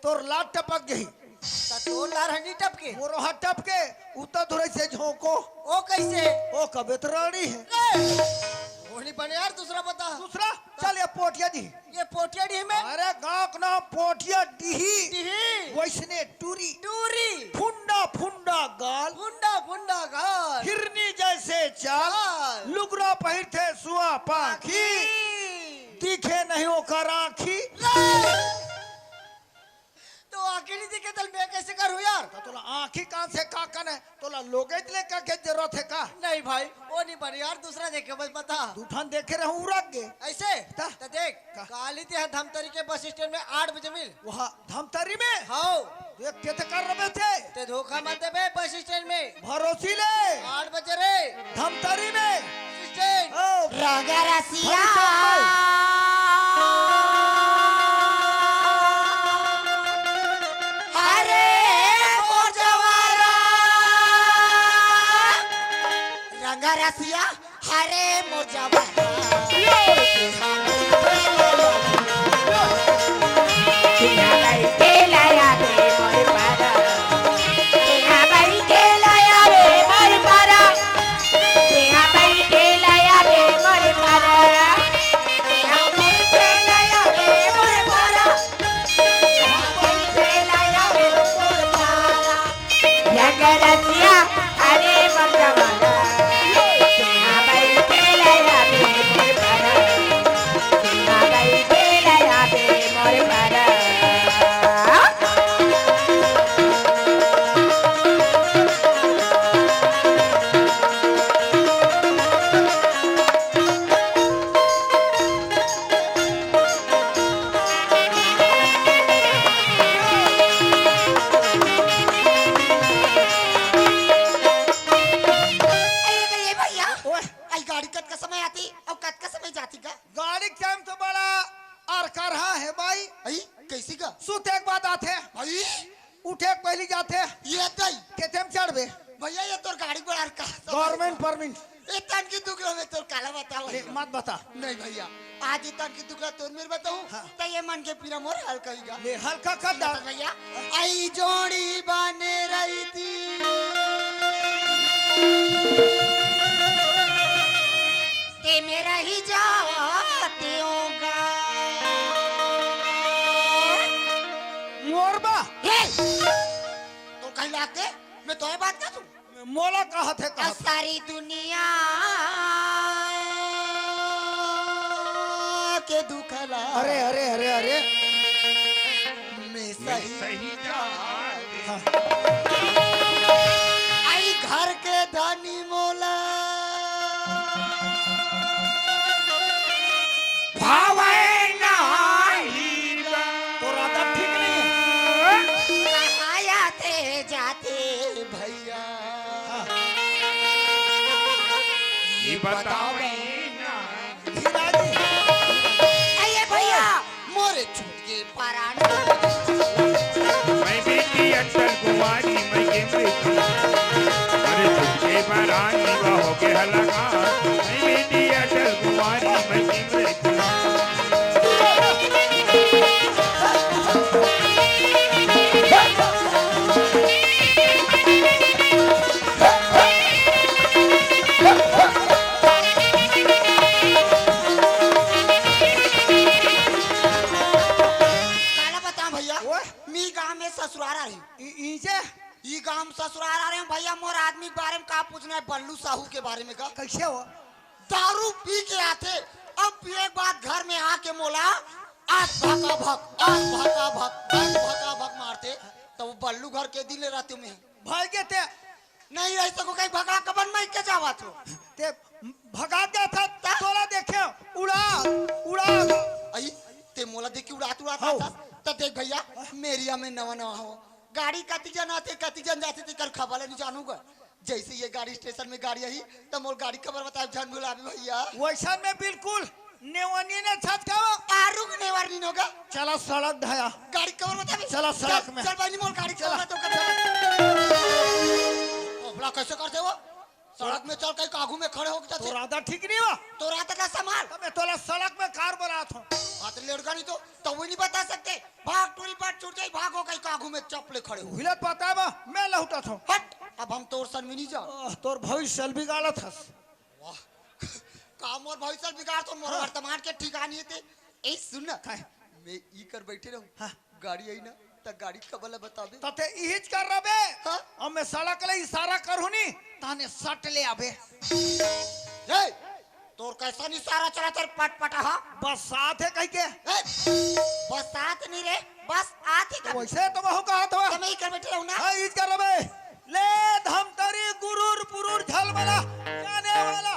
तोर लार टपक गई। त तोर लार ह नी टपके? मोरो ह टपके, उतर धुरई से झोंको। ओ कैसे? ओ कबे त रानी हे। ए! ओ नी बने यार, दूसरा बता। दूसरा? चल ये पोटिया डीह। ये पोटिया डीह में? अरे गाँव के नाम पोटिया डीह। डीह। वैसने टूरी। टूरी। फुंडा फुंडा गाल। फुंडा फुंडा गाल। हिरनी जैसे चाल। चाल। लुगरा पहिरथे सुआ पाखी। पाखी। दिखे नहीं ओकर आँखी। रे! तो आँखी नहीं दिखे, त मैं कैसे करूँ यार? त तोला आँखी कान से का कने? तोला लोगे ले का के जरूरत हे का? नहीं भाई, ओ नहीं बने यार, दूसरा देखे, बस बता। दू ठन देखे रहूँ, उरक गे। ऐसे? त? त देख, का? काली ते हा धमतरी के बस स्टैंड में आठ बजे मिल। वहाँ धमतरी में? हाँ। देख के ते कर रबे ते। ते धोखा मत देबे बस स्टैंड में। भरोसी ले। आठ बजे रे। धमतरी में। स्टैंड। ओ। रंग रसिया। अरे मोर जवारा। रंग रसिया। अरे मोर जवारा। अरे, ये भैया, ओए। आई गाड़ी कतका समय आती अउ कतका समय जाती का? गाड़ी के टाइम तो बड़ा अरकरहा हे भाई। आई, कैसी का? सुते के बाद आथे। आई? उठे के पहली जाथे। ये तई। केते में चढ़बे? भैया, ये तोर गाड़ी बड़ा अरकरहा। Government permit। ए तन की दुख ला मैं तोर काला बताओ। ए, मत बता। नहीं भैया, आज ए तन की दुख ला तोर मेर बताऊं, हाँ। त ये मन के पीरा मोर हल्का ही गा। ले हल्का कर दा। भैया, आई जोड़ी बने रही थी। ते मेरा ही जाते होगा। मोर बा। हे! तो कहीं लाते, मैं तोहे बात कर दूं। मोला कहत हे, कहत हे। सारी दुनिया के दुख ला। अरे, अरे, अरे, अरे। मैं सही सही जान। हाँ। आई घर के धनी मोला। भावे नाही गा। तोर आदत ठीक नहीं है। कहाँ आते जाते भैया। हाँ। ये बतावे ना। हीरा जी। अये भैया, मोरे छूट के परान। लगा, मैं बेटी अटल कुमारी, मैं सिमरन काला बता भैया, ओए। मी गांव में ससुरार आ रही। ई, ई जे? ई गांव में ससुरार आ रहे हैं भैया, मोर आदमी के बारे में का पूछना है, बल्लू साहू के बारे में का? कैसे हो? दारू पी के आथे, अब पिए के बाद घर में आके मोला आज भका भक, आज भका भक, आज भका भक मारथे, तो वो बल्लू घर के दिन ले रहते में। भाई के ते नहीं रह सको, कहीं भगा कबन में के जावा तो। ते भगा जाथा, तोला देखे, उड़ा, उड़ा। आई, ते मोला देख के उड़ात, उड़ात हौ। आता, त देख भैया, मेरिया में नवा, नवा हो। गाड़ी कति जन आथे, कति जन जाथे, तेकर खबर नहीं जानूगा। जैसे ये गाड़ी स्टेशन में गाड़ी आई, त मोर गाड़ी खबर बताए, जान भुलावे भैया। वैसा में बिल्कुल नेवनी ने छत का आरुग नेवर नहीं होगा। चला सड़क धाया। गाड़ी खबर बतावे। चला सड़क चल, में। चल भाई, मोर गाड़ी खबर चला। बताओ, चल। तोपला कैसे कर दे वो? सड़क में चल, कहीं कागू में खड़े हो जाते। तोर आदत ठीक नहीं हो। तोर आदत ला संभाल। तो मैं तोला सड़क में कार बोलात हूँ। हाथ लेड़गा नहीं तो, तो वो नहीं बता सकते। भाग टूरी बाट छूट जाई, भागो कहीं कागू में चपले खड़े हो। हिलत पता बा, मैं लहुटत हूँ। हट, अब हम तोर सन में नहीं जा। आह, तोर भविष्य बिगाड़त हस। वाह, का मोर भविष्य बिगाड़ तो मोर हाँ। वर्तमान के ठिकाने ते। ए सुन ना, काय? मैं ई कर बैठे रहूं। हाँ। गाड़ी आई ना, त गाड़ी खबर ला बताबे। त ते इहिच कर रबे। हाँ? अब मैं सड़क ले इशारा करहूं नी, ताने सट ले आबे। ए, तोर कैसा इशारा चला तेरे पटपटा, हाँ? बस साथ है कह के। ए, बस साथ नहीं रे, बस आत ही कर। वैसे तो वहू कहा था। त मैं ही कर बैठे रहूं ना। हाँ, इहिच कर रबे। ले धमतरी गुरूर पुरूर झलमला जाने वाला।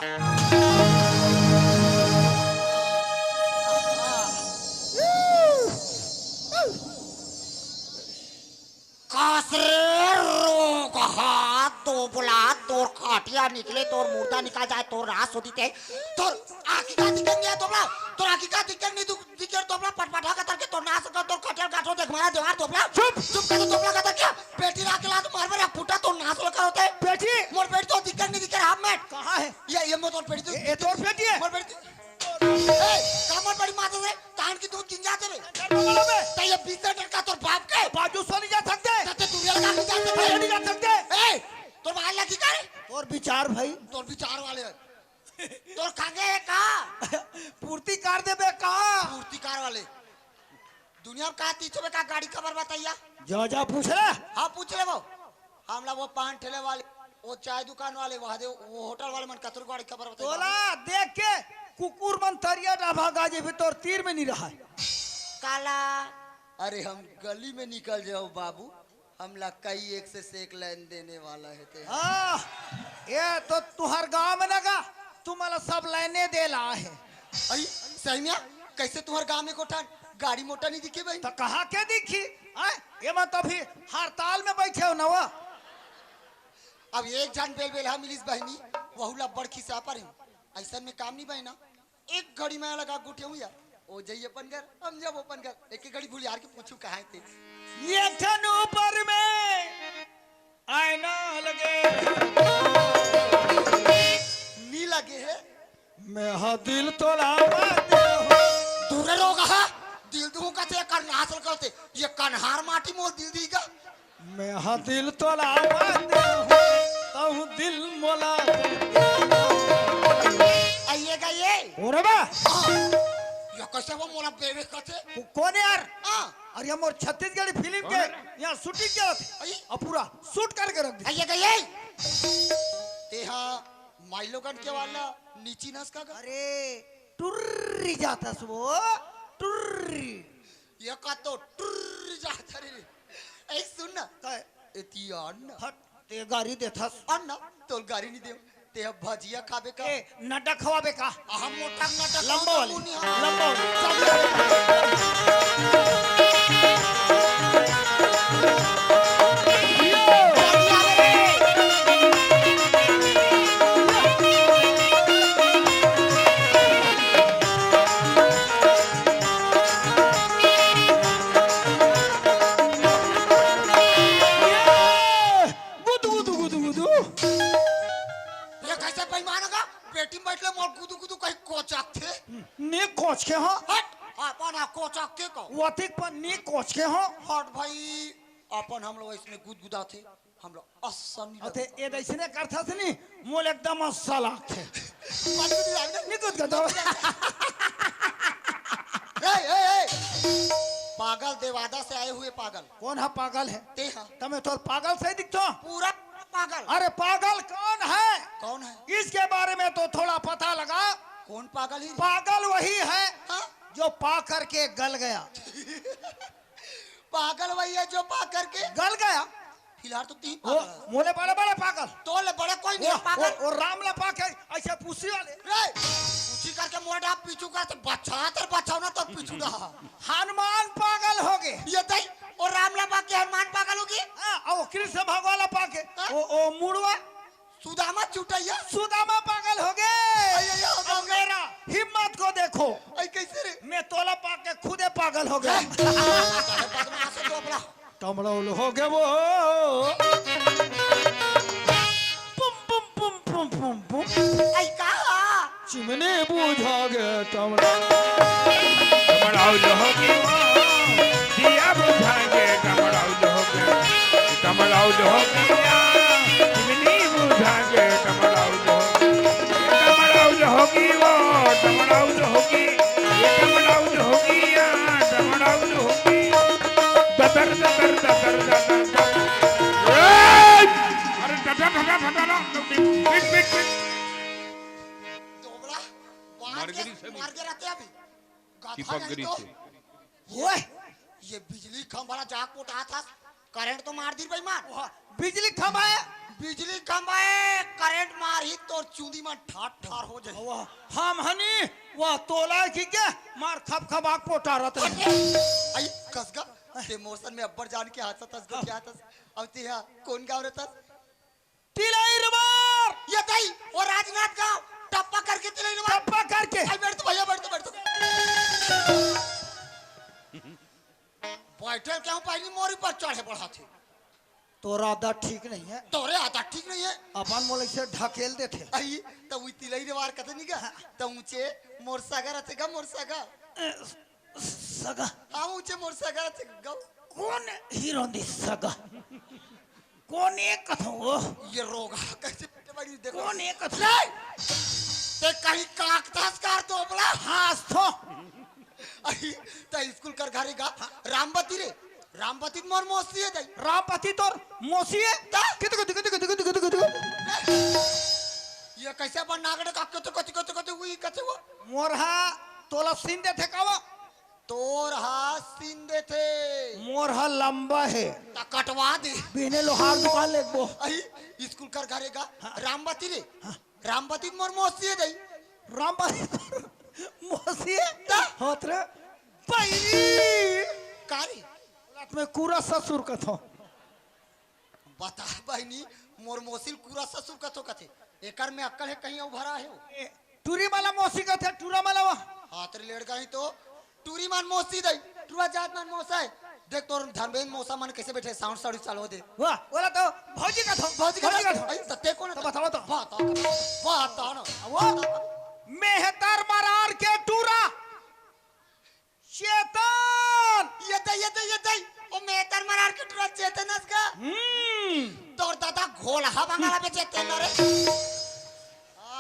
कास रे रोगहा दोबला, तोर खटिया निकले, तोर मुर्दा निकल जाए, तोर रास होती ते, तोर आँखी का दिखे नहीं है दोबला, तोर आँखी का दिखे नहीं, तू दिखे दोबला, पटपटा का तरके तोर नास कर, तोर खटिया गाठो देख मारा दीवार दोबला। चुप! चुप कर दोबला का तरके, पेटी ला के ला तो मार मेरा पुटा, तोर नास लगा होते। पेटी? मोर पेटी तो दिखे नहीं, दिखे हाफ में। कहाँ है? ये, ये मोर तोर पेटी तो ये, ये तोर पेटी है? मोर पेटी। ए, कामर बड़ी माता रे, तान की दूध गिंजा तेरे। डर मत लो बे। त ये बीस लीटर का तोर बाप के? बाजू सो नहीं जा सकते। तते तू रियल का नहीं जा सकते। भैया नहीं जा सकते। ए, तोर बाहर लगी का रे? तोर विचार भाई। तोर विचार वाले है। तोर खागे है का? पूर्ति कर देबे का? पूर्ति कर वाले। दुनिया में का तीछो में का गाड़ी खबर बताइया? जा, जा पूछ ले। हाँ, पूछ ले वो। हमला वो पान ठेले वाले, वो चाय दुकान वाले, वहाँ दे, वो होटल वाले मन कतरो गाड़ी खबर बताइया। तोला देख के कुकुर मन तरिया डाभा गाजे भी तोर तीर में नहीं रहा है। काला। अरे हम गली में निकल जाओ बाबू, हमला कई एक से सेक लाइन देने वाला है ते। हाँ, ये तो तुहर गांव में ना गा, तुम्हाला सब लाइने दे ला है। अई, सही में? कैसे तुहर गांव में कोठन गाड़ी मोटर नहीं दिखे भाई? तो कहाँ के दिखी? हैं? ये मत अभी हड़ताल में बैठे हो ना वो? अब एक झन बेल बेलहा मिलिस बहिनी, वहू ला बड़ खिसा पर हूँ। ऐसन में काम नहीं बहिना। एक घड़ी में लगा गुठे हूँ यार। ओ जाइए अपन घर, हम जब अपन घर। एक एक घड़ी भूल यार के पूछू कहाँ थे। ये ठन ऊपर में आईना लगे। नी लगे है। मैं हा दिल तोला माते हो। दूर रहो कहा, दिल दूँ का ते कर नासल करते। ये कन्हार माटी मोल दिल दी का। मैं हा दिल तोला माते हो, तहु दिल मोला। आइए गा ये। ओरे बा। हाँ। ये कैसे वो मोला बेबे कहते? को-, कौन है यार? हाँ। अरे ये मोर छत्तीसगढ़ी फिल्म के यहाँ शूटिंग क्या होती? आई? अब पूरा शूट करके रख दे। आइए गा ये। ते हाँ माइलोगन के वाला नीची नस का गा? अरे टुर्री जाता सो, टुर्री। ये का तो टुर्री जाता रे। ए सुन ना। काय? एती आन ना। हट, ते गारी देथस। आन ना, तोल गारी नहीं दे। ते अब भजिया खाबे का? ए, नड्डा खवाबे का? हम मोटा नड्डा लंबा वाली, लंबा वाली। गुदु, गुदु, गुदु, गुदु। ये कैसे बेईमान होगा? कोचके हो। हट, अपन आ कोचक के कहो। वतिक पर नी कोचके हो। हट भाई, अपन हम लोग इसने गुदगुदा थे, हम लोग असन नहीं अते लगता। ये दैसने करथा से नी, मोल एकदम असल आथे। मत गुदगुदा, नहीं गुदगुदा। ए, ए, ए, पागल देवादा से आए हुए पागल। कौन हा पागल है? ते हा। तमे तो पागल से दिखतो। पूरा पागल। अरे पागल कौन है? कौन है? इसके बारे में तो थोड़ा पता लगा। कौन पागल ही? पागल वही है हाँ? जो पा करके गल गया। पागल वही है जो पा करके गल गया। फिलहाल तो तीन वो पागल है। मोले बड़े बड़े पागल। तो ले बड़े कोई नहीं वो, पागल। वो, वो राम ला पाके ऐसे पूछी वाले। रे, पूछी करके मोटा पीछू का तो बच्चा तर बच्चा ना तो पीछू ना। हनुमान पागल हो गए। ये तई, और राम ला पाके हनुमान पागल हो गए। हाँ, और कृष्ण भगवान ला पाके हाँ? वो, वो मुड़वा सुदामा चुटैया। सुदामा पागल हो गए। अय्या, अब सुदामा। मेरा हिम्मत को देखो। ऐ कैसे रे? मैं तोला पाके खुदे पागल हो गया। साले बदमाश है तो अपना। टमड़ौल हो गए वो। पुम, पुम, पुम, पुम, पुम, पुम। ऐ का? चिमनी बुझा गए टमड़ौल। टमड़ौल हो गए वो। दिया बुझा गए टमड़ौल हो गए। टमड़ौल हो गया। चिमनी बुझा गए टमड़ौल हो गए। टमड़ौल हो गए वो। टमड़ौल हो गए। ये टमड़ौल हो गया। टमड़ौल हो गए। ददर, ददर, ददर, ददर, ददर। ए! अरे, डटा, डटा, डटा, डटा, पीट, पीट, पीट। दोबड़ा, मार मार के, गरी से भी। मार के रहते अभी। गाथा चिपक नहीं गरी तो। से। ओए, ये बिजली खंभा ला जाग पोटा था, करंट तो मार दी बेईमान। वाह, बिजली खंभा है। बिजली खंभा है, करंट मार ही तो चूंदी में ठार ठार हो जाए। वाह, हम हनी, वाह, तोला की के मार खप खप आग पोटा रहत है। अरे, आई कसगा, ते मौसम में अब्बर जान के हाथ था, कसगा क्या था? अब ते यहाँ कौन गाँव रहता? तिलई रवार। ये तई, वो राजनांदगांव, टप्पा करके तिलई रवार। टप्पा करके। आई बैठ तो भैया, बैठ तो, बैठ तो। बैठल क्या हूँ, पहली मोरी पर चढ़े बढ़ा थे। तोरा आदत ठीक नहीं है। तोरे आदत ठीक नहीं है। अपन मोला इसे ढकेल देथे। आई, तो वो तिलई रवार कथे नहीं का? तो ऊंचे मोर सगा रहते का, मोर सगा। ए, सगा। हाँ, ऊंचे मोर सगा रहते का। कौन हीरो दी सगा? कौन ये कथो वो? ये रोगा कैसे पेटे बारी देखो। कौन ये कथो? ले! ते कहीं काकतास कार तो बोला? हाँ, थो। अरे, ते स्कूल कर घरे गा। रामबती रे। रामबती मोर मौसी है दाई। रामबती तोर मौसी है? ता? कितु, कितु, कितु, कितु, कितु, कितु, कितु? ये कैसे बन नागड़े का कितु, कितु, कितु, कितु, हुई, कितु हुआ? मोरहा तोला सीन देथे कावा? तोर हा सीन देथे। मोर हा लंबा है। ता कटवा दे। बिने लोहार दुकान लेगबो। अही, स्कूल कर घरे गा। हाँ। रामबती रे। हाँ। रामबती मोर मौसी है दाई। रामबती मौसी है? ता? होत रे। बैरी। कारी। रात में कूरा ससुर कथो। बता बहिनी, मोर मौसी ल कूरा ससुर कथो कथे। एकर में अक्कल है कहीं अउ भरा है वो। ए, टूरी माला मौसी कथे, टूरा माला वो। हाथ रे लेड़ गई तो टूरी मान मौसी दाई, टूरा जात मान मौसा है। देख तोर धर्मेंद्र मौसा मन कैसे बैठे, साउंड साउंड चालू दे। वाह, बोला तो भौजी कथो, भौजी कथो। कथो। अरे सत्य कौन तो है? बताओ तो। बता, बता ना। वो मेहतर मरार के टूरा। चेतन! ये दे, ये दे, ये दे। ओ मेहतर मरार के टूरा चेतन अस का? हम्म। तोर दादा घोलहा बंगाला में चेतन रे। आ,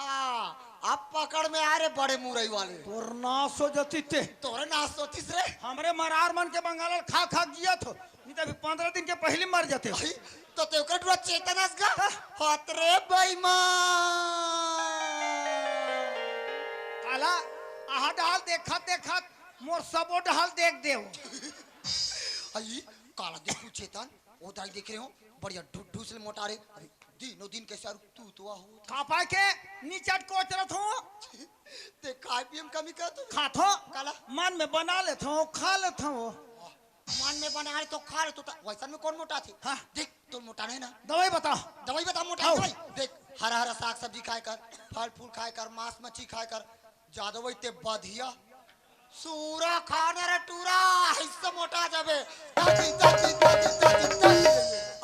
अब पकड़ में आ रे बड़े मुरई वाले। तोर नाश हो जती ते। तोरे नाश होतीस रे। हमरे मरार मन के बंगाला खा खा जियत हो। नहीं तो अभी पंद्रह दिन के पहले मर जाते हो। अही, तो ते ओकर टूरा चेतन अस का? हाँ। हत रे बेईमान। काला, आहा डाल देखत देखत मोर सबो डहल देख देव। अई, काला देखू चेतन, ओ दाई देख रहे हो, बढ़िया ढुढू से मोटा रे। अरे, दिनों दिन कैसे आरू तू तो आहो। खा पाए के नीचट कोचरत हूँ। ते खाए पिए में कमी कर तू। खात हो? काला? मन में बना लेत हूँ, खा लेत हूँ। मन में बना ले तो खा ले तो ता-, वैसन में कौन मोटा थे? हाँ। देख, तो मोटा नहीं ना। दवाई बता। दवाई बता मोटा आओ। दवाई। देख, हरा हरा साग सब्जी खाए कर, फल फूल खाए कर, मांस मच्छी खाए कर, ज्यादा वही ते बधिया। सूरा खाना रे टूरा, इससे मोटा जाबे। दादी, दादी, दादी, दादी, दादी।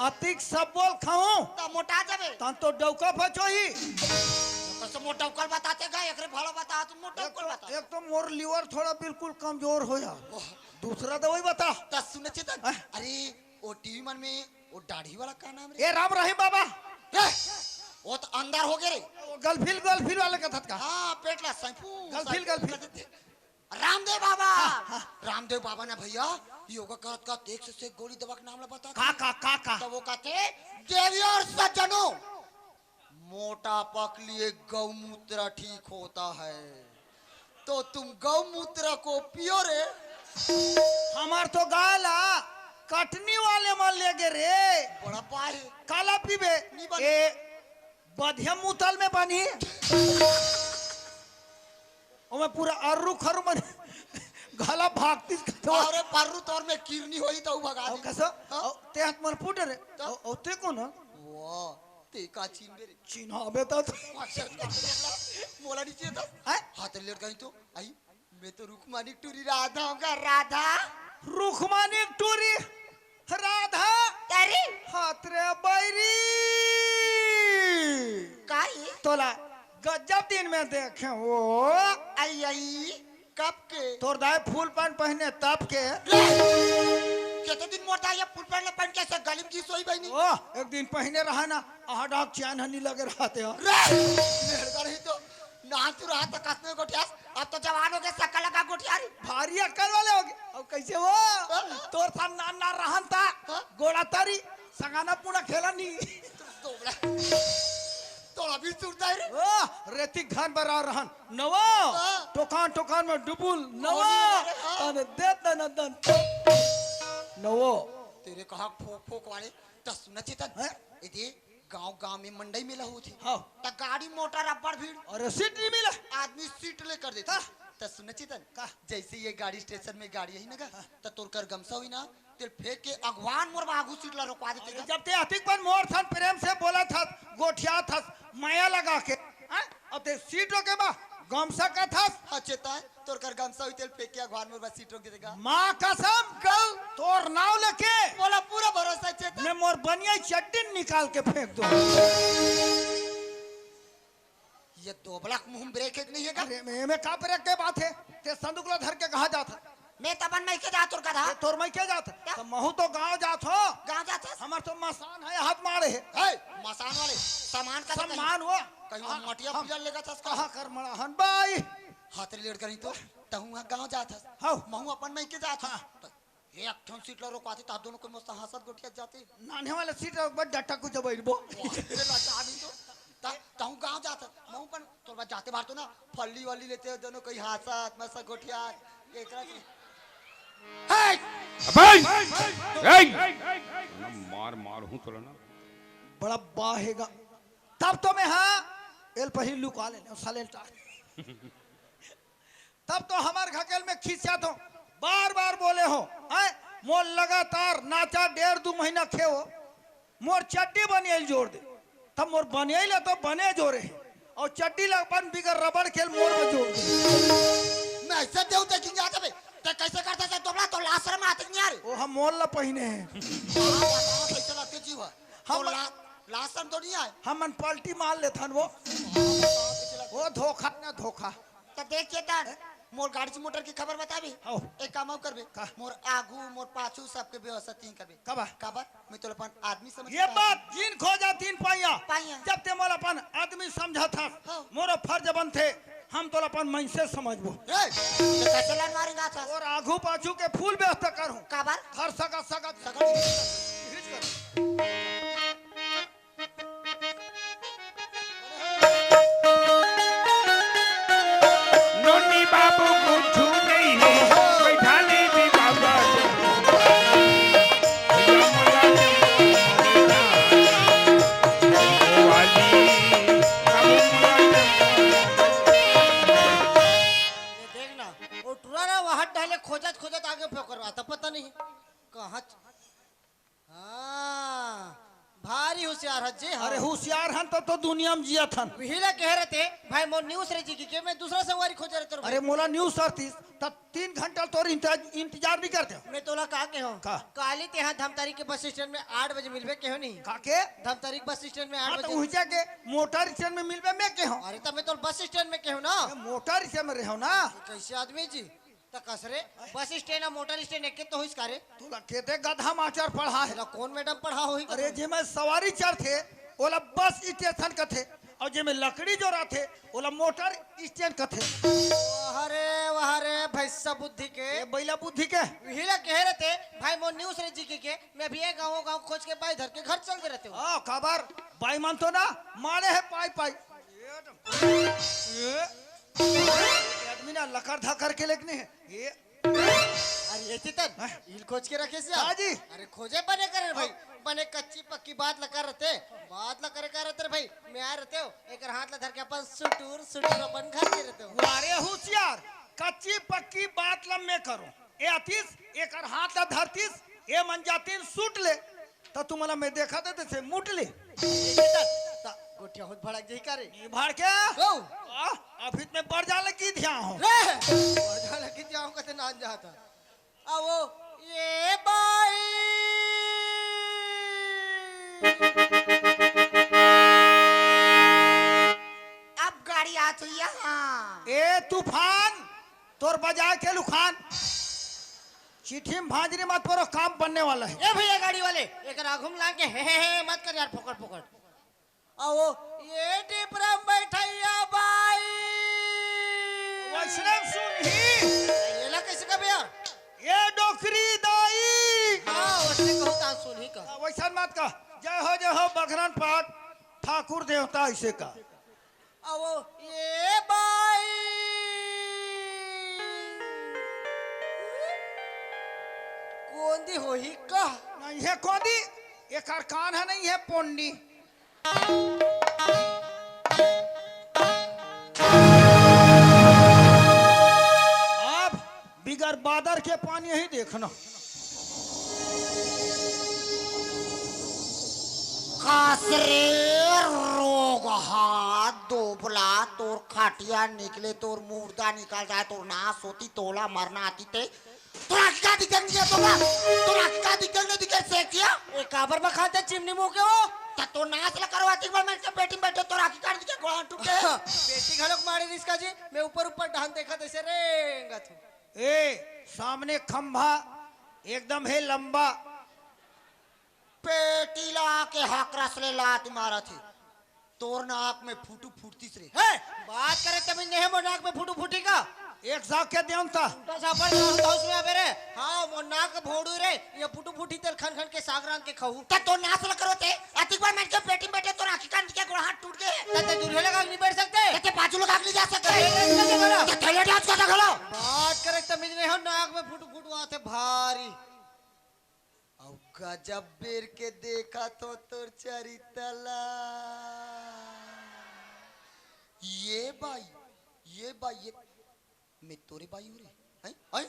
अतिक सब बोल खाऊं? ता मोटा जाबे। तन तो डौका फचोही। तो मोटा उकल बताते गा, एकरे भाड़ा बता, तुम मोटा एक उकल तो, बता। एक तो मोर लिवर थोड़ा बिल्कुल कमजोर हो यार। ओह। दूसरा दवाई बता। त सुन चेतन, हाँ? अरे, वो टीवी मन में, वो दाढ़ी वाला का नाम रे? ए, राम रहीम बाबा। रे, वो तो अंदर हो गए रे। वो गलफिल, गलफिल वाले का थतका। हाँ, पेट ला सैफू, गलफिल, सैफू गलफिल। कर देते। रामदेव बाबा। हाँ, हाँ। रामदेव बाबा ने भैया, योगा करत करत एक से एक गोली दवा के नाम ला बता का, का, का, का? तो वो कहते, देवी और सज्जनों, मोटापा के लिए गौमूत्र ठीक होता है, तो तुम गौमूत्र को पियो रे। हमार तो गाय ला कटनी वाले मन ले गे रे। बड़ा पाए। काला पीबे? नी बने। ए, बधिया मुतल में बनी। ओमे पूरा अर्रू खरू मन घला भागतीस कथवा। अरे पर्रू तोर में किरनी होई त उ भगा अउ दी। कसो? हाँ? अउ ते हाथ मन फूटे रे। तो? अउ, अउ ते कोन? वाह, ते का चिन्हबे रे? चिन्हाबे त। अच्छा, अच्छा, अच्छा, मोला नहीं चाहिए था। हैं? हाथ लेट गई तो आई, मैं तो रुकमानी टूरी राधा हूँ का, राधा। रुकमानी टूरी राधा। अरे। हाथ रे बैरी। काई? तोला गजब दिन में देखे हो। आई, आई, कब के? तोर दाई फुल पैंट पहने तब के। रे! केते दिन मोर दाई ये फुल पैंट पहन के से गली में की सोई बहिनी? ओ, एक दिन पहने रहा ना, आहा डाक चैन हनी लगे रहते हो। रे! मेहरगढ़ ही तो नान तू रहा त कस में गोठियास, अब तो जवान हो गए, सक्का लगा गोठियारी। भारी अक्कल वाले हो गए। अब कैसे हो? हाँ। तोर साथ नान नान रहन था, हाँ। गोड़ा तारी, सगाना पूरा खेला नहीं। तू दोबड़ा। तोड़ा भी सुरता है रे। ओ, रेती घन बरा रहन। नवो, हाँ। टोकान टोकान में डुबुल। नवो, होने वाला रे, हाँ। तने दे दन दन। नवो। तेरे कहा फोक फोक वाले, त सुन चेतन। हैं? इति गांव गांव में मंडई मेला होथे। हाँ। त गाड़ी मोटर अब्बड़ भीड़। अरे सीट नहीं मिला। आदमी सीट लेकर देथे। हाँ। त सुन चेतन, का? जैसे ये गाड़ी स्टेशन में गाड़ी आई ना गा, हाँ। त तोर कर गमसा हुई ना, तेल फेंक के अगवान मोर बागू सीट ला रोकवा देथे अरे गा। जब ते अतिक बन मोर सन प्रेम से बोला था, गोठिया था, माया लगा के, हैं? अब ते सीट रोके बा, गमसा का था। हाँ चेतन, तोर कर गमसा हुई तेल फेंक के अगवान मोर बा सीट रोक देथे गा। माँ कसम, गौ। तोर नाव लेके मोला पूरा भरोसा है चेतन। मैं मोर बनिया चड्डी निकाल के फेंक दूं। ये दोबला के मुंह में ब्रेक एक नहीं है का? अरे, मैं, मैं का ब्रेक के बात है? ते संदूक ला धर के कहाँ जात है? मैं तबन मैं के जात और गधा। ये तोर मैं के जात है? क्या? तो महू तो गांव जात हो। गांव जात है? हमार तो मसान है, हाथ मारे है। हे, मसान वाले, सामान का तो कहीं, सम्मान हुआ। कहीं वो हाँ, मटिया हम पिलर लेगा था उसका। कहाँ कर मड़ा हन बाई? हाथ लेड़ करी तो, तहूँ वहाँ गांव जात हस। हाँ। महू अपन मैं के जात हस। हाँ। तो एक ठन सीट ला रोकवाती, त आप दोनों कोई मस्त हंसत गोठियात जाते। नान्हे वाला सीट ला बड़ डट्टा कुछ बैठबो। वाह, तेरे ला चाह नहीं तो। त-, तहूँ गांव जात हस, महू अपन तोर बाद जाते बार तो ना, फल्ली वल्ली लेते हो दोनों कोई हंसत, मस्त गोठियात, एकरा से। हे! अबे! ए! मार, मार हूँ तोला ना। बड़ा बाहेगा। तब तो मैं हाँ, एल पहिल लुका ले, साले टा। तब तो हमार घकेल में खिसियात हो, बार बार बोले हो, हैं? मोर लगातार नाचा डेढ़ दू महीना खेओ, मोर चड्डी बनियल जोर दे, तब मोर बनियल तो बने जोरे है, और चड्डी लग अपन बिगर रबड़ खेल मोर में जोर दे। मैं ऐसे देव ते किंग जाते बे, ते कैसे करता से तोबला तो लाशरम आते नहीं यार। ओ हम मोर ला पहिने हैं। हाँ, बताओ कैसे लगते जीव है। हम तो ला-, लाशरम तो नहीं आए। हम मन पलटी मार लेथन वो। हाँ, बताओ कैसे लगते। वो धोखा ना धोखा। त देख चेतन, हैं? मोर गाड़ी से मोटर की खबर बताबे। हौ। एक काम अउ करबे। का? मोर आगू, मोर पाछू सबके व्यवस्था तीन करबे। काबर? काबर? मैं तोला अपन आदमी समझ ये के बात, जिन खोजा तीन पाइया। पाइया। जब ते मोला अपन आदमी समझत हस, हौ। मोरो फर्ज बनथे, हम तोला अपन मनसे समझबो। ए, ते कैसे लान मारेगा था? और आगू पाछू के फुल व्यवस्था करहूं। काबर? हर सगा, सगा। सगा। हिच कर। नोनी बाबू कुछु नहीं है, बैठा ले भी बाबा। भैया मोला वाली, बाबू मोला ये देख ना, वो टुरा ना वहां डाले खोजत खोजत आगे फेंक करवा, तब पता नहीं कहाँ च-, हाँ, जी हाँ। अरे होशियार हन, तब तो दुनिया में जियत हन। वही ला कहे रहते, भाई मोर न्यूज रे जी के, मैं दूसरा संगवारी खोजे रहते। अरे मोला न्यूज सरतीस, त तीन घंटा तोर इंतजार, इंतजार नहीं करते। मैं तोला का कहो? का? काली तेहा धमतरी के बस स्टैंड में आठ बजे मिलबे कहो नहीं? का के? धमतरी बस स्टैंड में आठ हाँ, तो बजे। उहिजा के मोटर स्टैंड में मिलबे मैं कहो। अरे, तब मैं तोर बस स्टैंड में कहो ना। ये मोटर स्टैंड में रहो ना। कैसे आदमी जी? त कस रे, बस स्टैंड अउ मोटर स्टैंड एके तो होइस का रे? तोला केते गधा मास्टर पढ़ा हे? तोला कौन मैडम पढ़ा होही? अरे, जेमे सवारी चढ़थे, ओला बस स्टेशन कथे, अउ जेमे लकड़ी जोराथे, ओला मोटर स्टैंड कथे। वाह रे, वाह रे, भैंसा बुद्धि के। ए, बैला बुद्धि के। वही ला कहे रहते, भाई मोर न्यूज रे जी के, मैं अभी एक गाँव गाँव खोज के बाई धर के घर चल दे रहते हो। आ, काबर? बाई मन तो ना, मारे हे पाई पाई। ए, ये आदमी ना लकर धकर के लेकने हे। ये अरे ये चेतन, हैं? इल खोज के रखे से हाँ जी। अरे खोजे बने करे रे भाई, बने कच्ची पक्की बात लकर रहते, बात लकर का रहते रे भाई, मैं आ रहते हो, एक हाथ ला धर के अपन सुटुर सुटुर अपन घर के रहते हो। अरे होशियार, कच्ची पक्की बात ला मैं करो। ए आतिश, एक हाथ ला धरतीस, ए मन जातीन सूट ले। त तुमला मैं देखा देते से मुट ले। ये चेतन, त गोठिया होत भड़क जही का रे? नहीं भड़के। ओ। आ, अभी त मैं बढ़ जाने की ध्यान हूँ। रे, बढ़ जाने की ध्यान हूँ, कते नान जाता। आ वो, ये बाई। अब गाड़ी आ चुकी है, हाँ। ए तूफान, तोर बजाय के लुखान। चिट्ठी में भांजरी मत परो, काम बनने वाला है। ए भैया गाड़ी वाले, एक आगू में लान के हे, हे, हे मत कर यार, फोकट, फोकट। आओ, ये टिपरा में बैठैया बाई। वैसने सुनही। ये ला कैसे कबे यार? ये डोकरी दाई। हाँ, वैसने कहूँ ता सुनही का। वैसन मत कह। जय हो, जय हो, बघरन पाट, ठाकुर देवता ऐसे का। अवो ये बाई। कोंदी होही का? नहीं है कोंदी, एकर कान है, नहीं है पोंडी। आप बिगर बादर के पानी ही देखना। कासरे रोगहा दोबला, तोर खटिया निकले, तोर मुर्दा निकल जाए, तोर नाश होती, तोला मरना आती ते। तोर आँखी का दिखे नहीं है तोला? तोर आँखी का दिखे नहीं दिखे से किया? ए, काबर बखाते चिमनी मुँह के हो? त तोर नाश ला करवा, तीन बार मैं के बेटी में बैठे, तोर आँखी का दिखे, गोड़ा टूट गए। बेटी घलोक मारे रिस्का जी, मैं ऊपर ऊपर ढान देखा तैसे रेंगत हूँ। ए, सामने खंभा एकदम है लंबा। पेटी ला के हकरस ले लात मारत हे। तोर नाक में फुटू फुटतीस रे। हे, बात करे तमीज नहीं है, मोर नाक में फुटू फुटी का? एक साग के देन ता। उल्टा सापड़ के हाउस में आबे रे। हाँ, मोर नाक भोड़ू रे, ये फुटू फुटी तेल खन खन के साग रांध के खाऊ। त तो नाश ल करो ते, अतिक बार मैं के पेटी में बैठे, तोर आँखी कान के गोड़ हाथ टूट गए। त ते दूल्हे लगा के नहीं बैठ सकते? त ते बाजू लगा के नहीं जा सकते? त थैले डांस करता खड़ा। बात करे तमीज नहीं हो, नाक में फुटू फुटू आते भारी। अउ गजब बेर के देखा तो तोर चरितला। ये बाई, ये बाई, ये मैं तोरे बाई हूँ रे। हैं? हैं?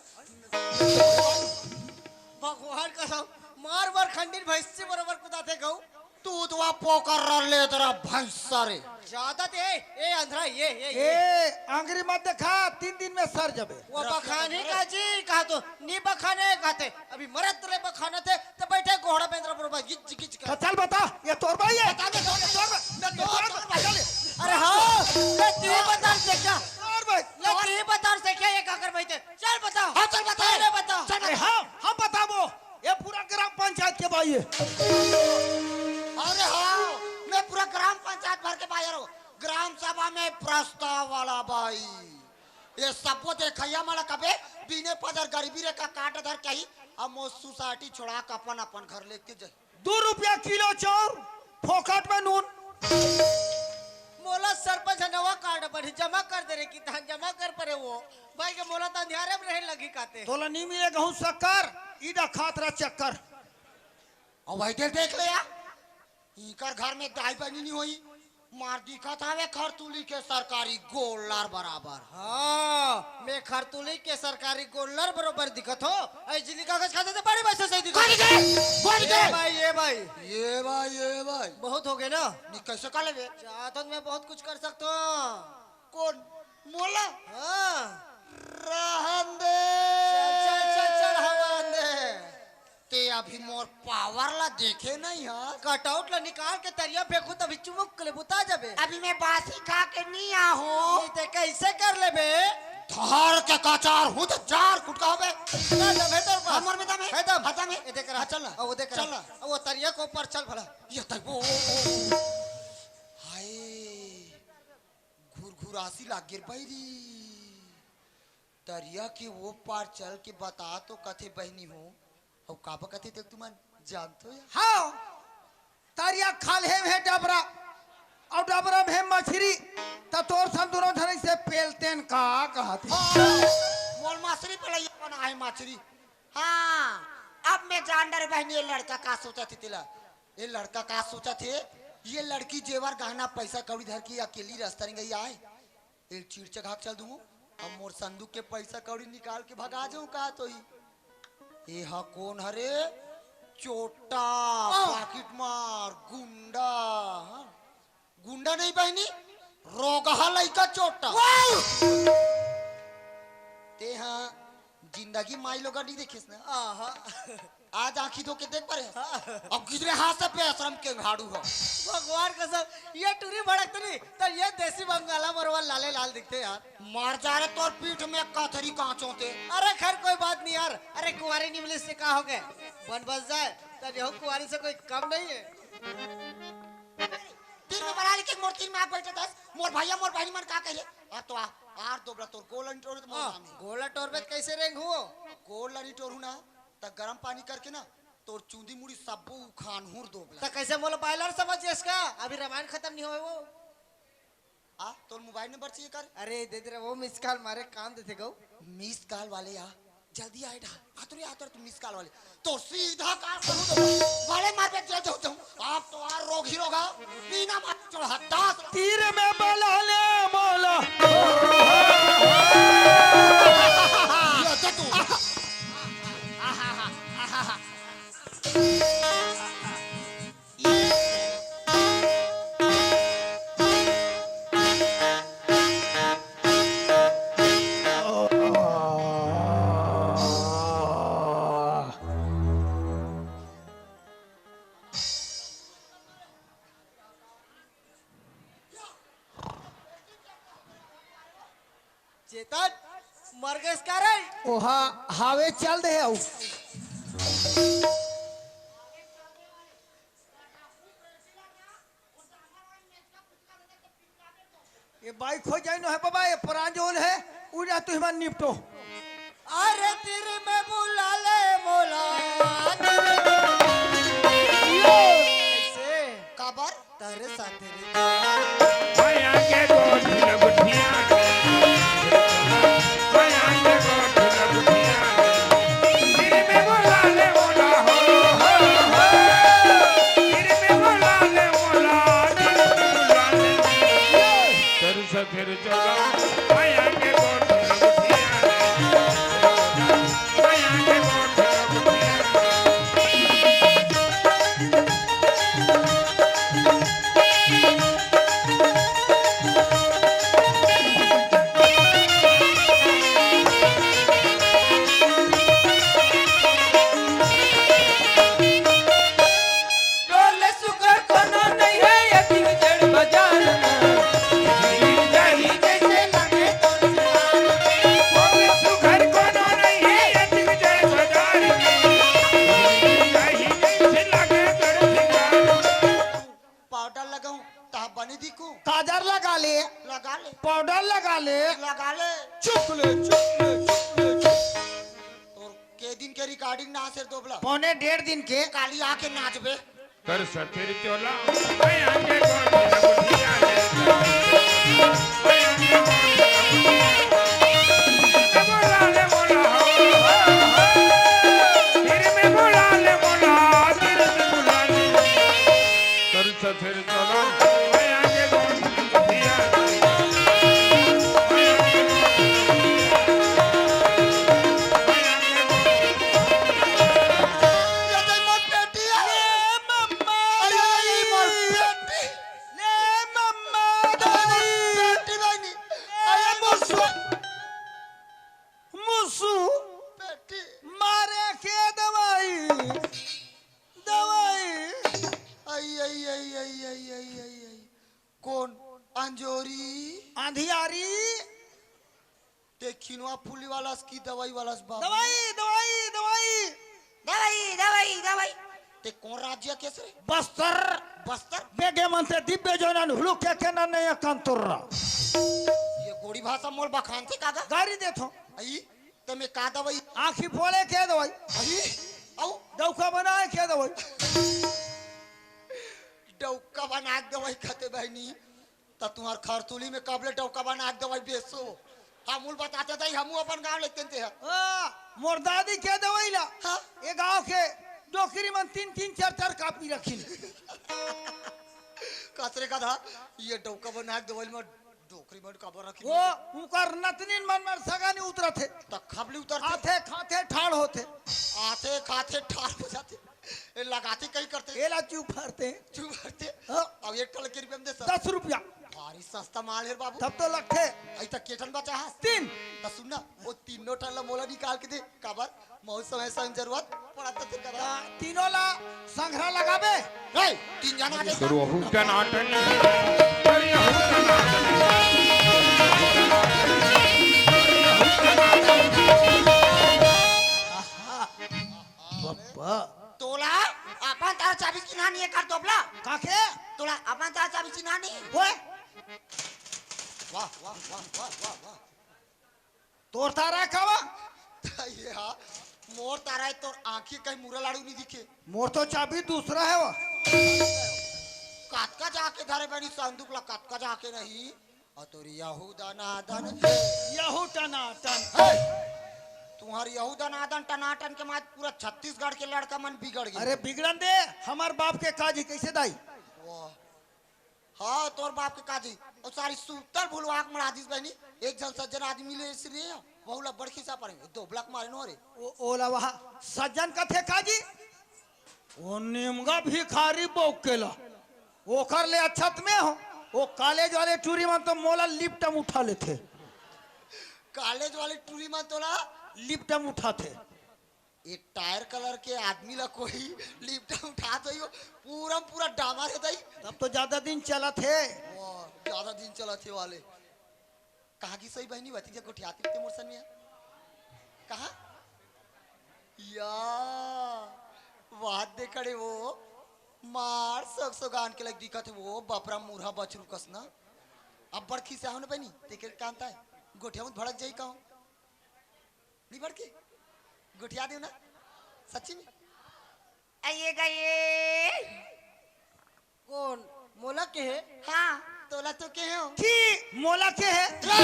भगवान कसम, मार मार खंडीर भैंसी बरोबर कुदाथे गऊ। तू तो वा पोकर रर ले तेरा भैंसा रे। ज्यादा ते, ए, ए, अंधरा, ये, ये, ये। ए, आंगरी मत देखा, तीन दिन में सर जबे। वो बखाने का जी, कहा तो, नी बखाने कहते। अभी मरत ले बखाने थे, तो बैठे कोहड़ा बेंद्रा बरोबर, गिच, गिच कर। तो चल बता, ये तोर भाई है? बता दे, तोर, तोर, मैं ये तोर, तोर तोर भाई। भाई। अरे हाँ, ले तू ही बता से क्या? तोर भाई। ले तू ही बता से क्या ये काकर भाई थे? चल बता। हाँ, चल बता। अरे बता। चल अरे बता। हाँ, हम बताबो। ये पूरा ग्राम पंचायत के बाई है। अरे हाँ, मैं पूरा ग्राम पंचायत भर के बाई हूँ। ग्राम सभा में प्रस्ताव वाला बाई। ये सबो देखैया मन ला कबे बिने पदर गरीबी रेखा काट धर के ही, अब मोर सोसाइटी छोड़ा के अपन, अपन घर लेके जाई। दू रुपया किलो चाउर फोकट में नून। मोला सरपंच ह नवा कार्ड पर ही जमा कर दे रे, कि धान जमा कर परे वो। भाई के मोला त अंधियारे में रहे लगी काते। तोला नी मिले गहूं शक्कर, इदा खात रह चक्कर। अब वही दे देख ले यार, इकर घर में दाई बनी नहीं होई, मार दिखत हवे खरतुली के सरकारी गोल्लर बराबर। हाँ, मैं खरतुली के सरकारी गोल्लर बरोबर दिखत हो। ऐ जिली कागज खाते थे बड़ी वैसे सही दिखत कौन हो। के? कौन ए के? भाई, ए भाई। ये भाई, ये भाई। बहुत हो गए ना। नहीं, कैसे कर लेबे? चाहत हूँ मैं बहुत कुछ कर सकता हूँ। कौन? मोला? हाँ। रहन दे। चल, चल, चल, चल, हवा दे। ते अभी मोर पावर ला देखे नहीं हा? कटआउट ला निकाल के तरिया फेंकू तभी चुमुक ले बुता जाबे। अभी मैं बासी खा के नहीं आहूं। नहीं ते कैसे कर लेबे? धर के कचार हूं तो चार कुटका होबे। ना दम है तोर पास। हमर में दम है। है दम। हाँ, दम है। ये देख रहा। हाँ, चल ना। ओ, वो देख रहा। चल ना। ओ, वो तरिया के ऊपर चल भला। ये तक वो, वो, वो, वो। हाय। घुरघुरासी लाग गिर बैरी। तरिया के वो पार चल के बता तो कथे बहिनी हो, अउ काबर कथे ते तुमन जानथो या? हाँ, तरिया खाल्हे में हे डबरा, अउ डबरा में हे मछरी, त तोर सन दुनों झन से पेलतेन का कहत हे? हाँ, मोर मछरी पलैया बना है मछरी। हाँ, अब मैं जान डरे बहिनी, ये लड़का का सोचत हे तेला। ये लड़का का सोचत हे, ये लड़की जेवर गहना पैसा कौड़ी धर के अकेली रस्ता नहीं गई आए। एक चीर चघा के चल दूंगो, अब मोर संदूक के पैसा कौड़ी निकाल के भगा जाऊं का तो ही। ए हा कौन हरे? चोट्टा, आ। पाकिट मार, गुंडा, हाँ? गुंडा नहीं बहिनी, रोगहा लइका चोट्टा। वाह! ते हा जिंदगी माई लोग नहीं देखिस ना। आहा। आज आंखी धो के देख परे हस। हाँ। अब कितने हाथ से पे आश्रम के झाड़ू हो। भगवान कसम, ये टूरी भड़क तो नहीं, तो ये देसी बंगाला मरवा लाले लाल दिखते यार। मर जा रे, तोर पीठ में कथरी कांचो ते। अरे खैर कोई बात नहीं यार, अरे कुंवारी निमली से का हो गए, बन बस जाए, तो ये कुंवारी से कोई कम नहीं है। तीर में बला लेके मोर तीर में आ बैठे दस, मोर भैया मोर बहनी मन का कहे, आ तो आ, आर दोबला तोर गोला निटोर तो मोर हाँ, नाम है। गोला टोरबे त कैसे रेंग हुओ? गोला निटोर हूँ ना, त गरम पानी करके ना, तोर चूंदी मुड़ी सब्बो उखान हुर दोबला। त कैसे मोला बायलर समझ इसका? अभी रामायण खत्म नहीं होए वो। आ, तोर मोबाइल नंबर चाहिए कर? अरे, दे दे रे, वो मिस कॉल मारे काम देथे गऊ। मिस कॉल वाले आ, जल्दी आए ढा। आतुरे, आतुरे, तू मिस कॉल वाले। तो सीधा कॉल करूँ तो बड़े मार पे जेल जाऊँ, जाऊँ। आप तो आ रोग ही रोगा, बिना मार चढ़ा दास। तीर में बला ले मोला। ये तो तू। चेतन, मर गए इसका रे? ओहा, हावे चल दे हऊ। ये बाइक हो जाए न है बाबा, ये प्रांजोल है, उड़ा तू हिमान निपटो। अरे तीर में बुला ले मोला, तीर में। कैसे? काबर? तारे साथे रे। भैया के गोठ लगुठिया, भैया के गोठ लगुठिया। तीर में बुला ले मोला हो, हो, हो। तीर में बुला ले मोला, तीर में बुला ले। तारे साथे रे चला, भैया के गोठ लगुठिया, भैया के गोठ लगुठिया। तोले सुगर कोनो नहीं है, ये दिन जड़ बाजार में। दिल जाही जैसे लगे तोर सिंगार। तोले सुगर कोनो नहीं है, ये दिन जड़ बाजार में। दिल जाही जैसे लगे तोर सिंगार। पाउडर लगाऊं, तह बनी दिखू। काजर लगा ले। लगा ले। पाउडर लगा ले। लगा ले। चुप ले, चुप ले, चुप ले, चुप। तोर के दिन के रिकॉर्डिंग ना सिर दोबला। पौने डेढ़ दिन के। काली आके नाचबे। कर सफेद चोला, मैं आके गोंड लगुठिया ले। मैं आके गोंड लगुठिया ले। फिर में बोला ले मोला हो, हो, हो। फिर में बोला ले मोला, फिर में बोला ले। कर सफेद चोला, मैं आके गोंड कौन? अंजोरी। अंधियारी। ते खिनवा फूली वाला की दवाई वाला से बाबू? दवाई, दवाई, दवाई। दवाई, दवाई, दवाई। ते कौन राज्य के से? बस्तर। बस्तर? बेगे मन से दिव्य जोनन हुलुक के के नन्ने या कंतुर्रा। ये गोड़ी भाषा मोल बखान से कागा? गारी देथो। आई, ते में का दवाई? आँखी फोड़े के दवाई। आई, आऊ? डौका बनाए के दवाई। डौका बना के दवाई खाते बहनी। त तुंहर खरतुली में कबले डौका बना के दवाई बेचो। हमू ल बताते दई, हमू अपन गाँव लेते ते ह। आ, मोर दादी के दवाई ला। हाँ। ये गाँव के डोकरी मन तीन तीन चार चार कापी रखिन। कस रे गधा, ये डौका बना के दवाई में डोकरी मन काबर रखिन? वो उनकर नतनीन मन मर सगा नहीं उतरत हे। त खबली उतरते? आथे खाथे ठाड़ होथे। आथे खाथे ठाड़ हो जाथे। ए, लगाते कहीं करते। एला चुप हरते। चुप हरते। हाँ। अब एक ठन के रुपया में दे सर। दस रुपया। भारी सस्ता माल हे बाबू। तब तो लगथे। अई त केठन बचा हस? तीन। त सुन ना, वो तीनों ठन ला मोला निकाल के दे। काबर? मौसम ऐसा जरूरत पड़ा त तेरे का। तीनों ला संघरा लगाबे। नहीं, तीन जना आ जाए। रहू टनाटन, रहू टनाटन। आहा। बप्पा। तोला अपन तारा चाबी चिन्हा नहीं है कर दोबला। काके? तोला अपन तारा चाबी चिन्हा नहीं। ओए। वाह, वाह, वाह, वाह, वाह, वाह। तोर तारा है कावा? ये हा, मोर तारा है, तोर आँखी कहीं मुरा लाड़ू नहीं दिखे। मोर तो चाबी दूसरा है वो। कतका जाके धरे बनी संदूक ला, कतका जाके नहीं। और तोर यहू दनादन। यहू टनाटन। हे, तुम्हार यहू दनादन टनाटन के माज पूरा छत्तीसगढ़ के लड़का मन बिगड़ गए। अरे बिगड़न दे, हमार बाप के काजी कैसे दाई? वाह। हाँ, तोर बाप के काजी। और सारी सूतल भुलवा के मरा दिस बहनी। एक झन सज्जन आदमी ले से रे, वहू ला बड़खी सा पड़ेंगे। दो ब्लॉक मारे नो रे। ओ, ओला वहा सज्जन कथे काजी? ओ निमगा भिखारी बौकेला। ओकर ले अच्छा त मैं हो। ओ कॉलेज वाले टूरी मन तो मोला लिफ्ट में उठा लेथे। कॉलेज वाले टूरी मन तोला लिफ्ट में उठाथे। ये टायर कलर के आदमी ला कोई लिफ्ट में उठा तो यो पूरा पूरा डामर है दाई। तब तो ज्यादा दिन चलत हे। वाह, ज्यादा दिन चलत हे वाले। कहाँ की सही बहनी बती जब गोठियाती ते मोर सन में? कहाँ? या, वाह दे खड़े वो। मार सग सगान के लग दिखत हे वो, बपरा मुरहा बछरू कस ना। अब्बड़ खिसा हो ना बहनी, तेकर कांता है। गोठिया में भड़क जाई कहूँ। नहीं भड़के? गोठिया देव ना? सच्ची में? आइए गाइए। कौन? मोला के हे? हाँ, तोला तो के हो। की मोला के हे? रे!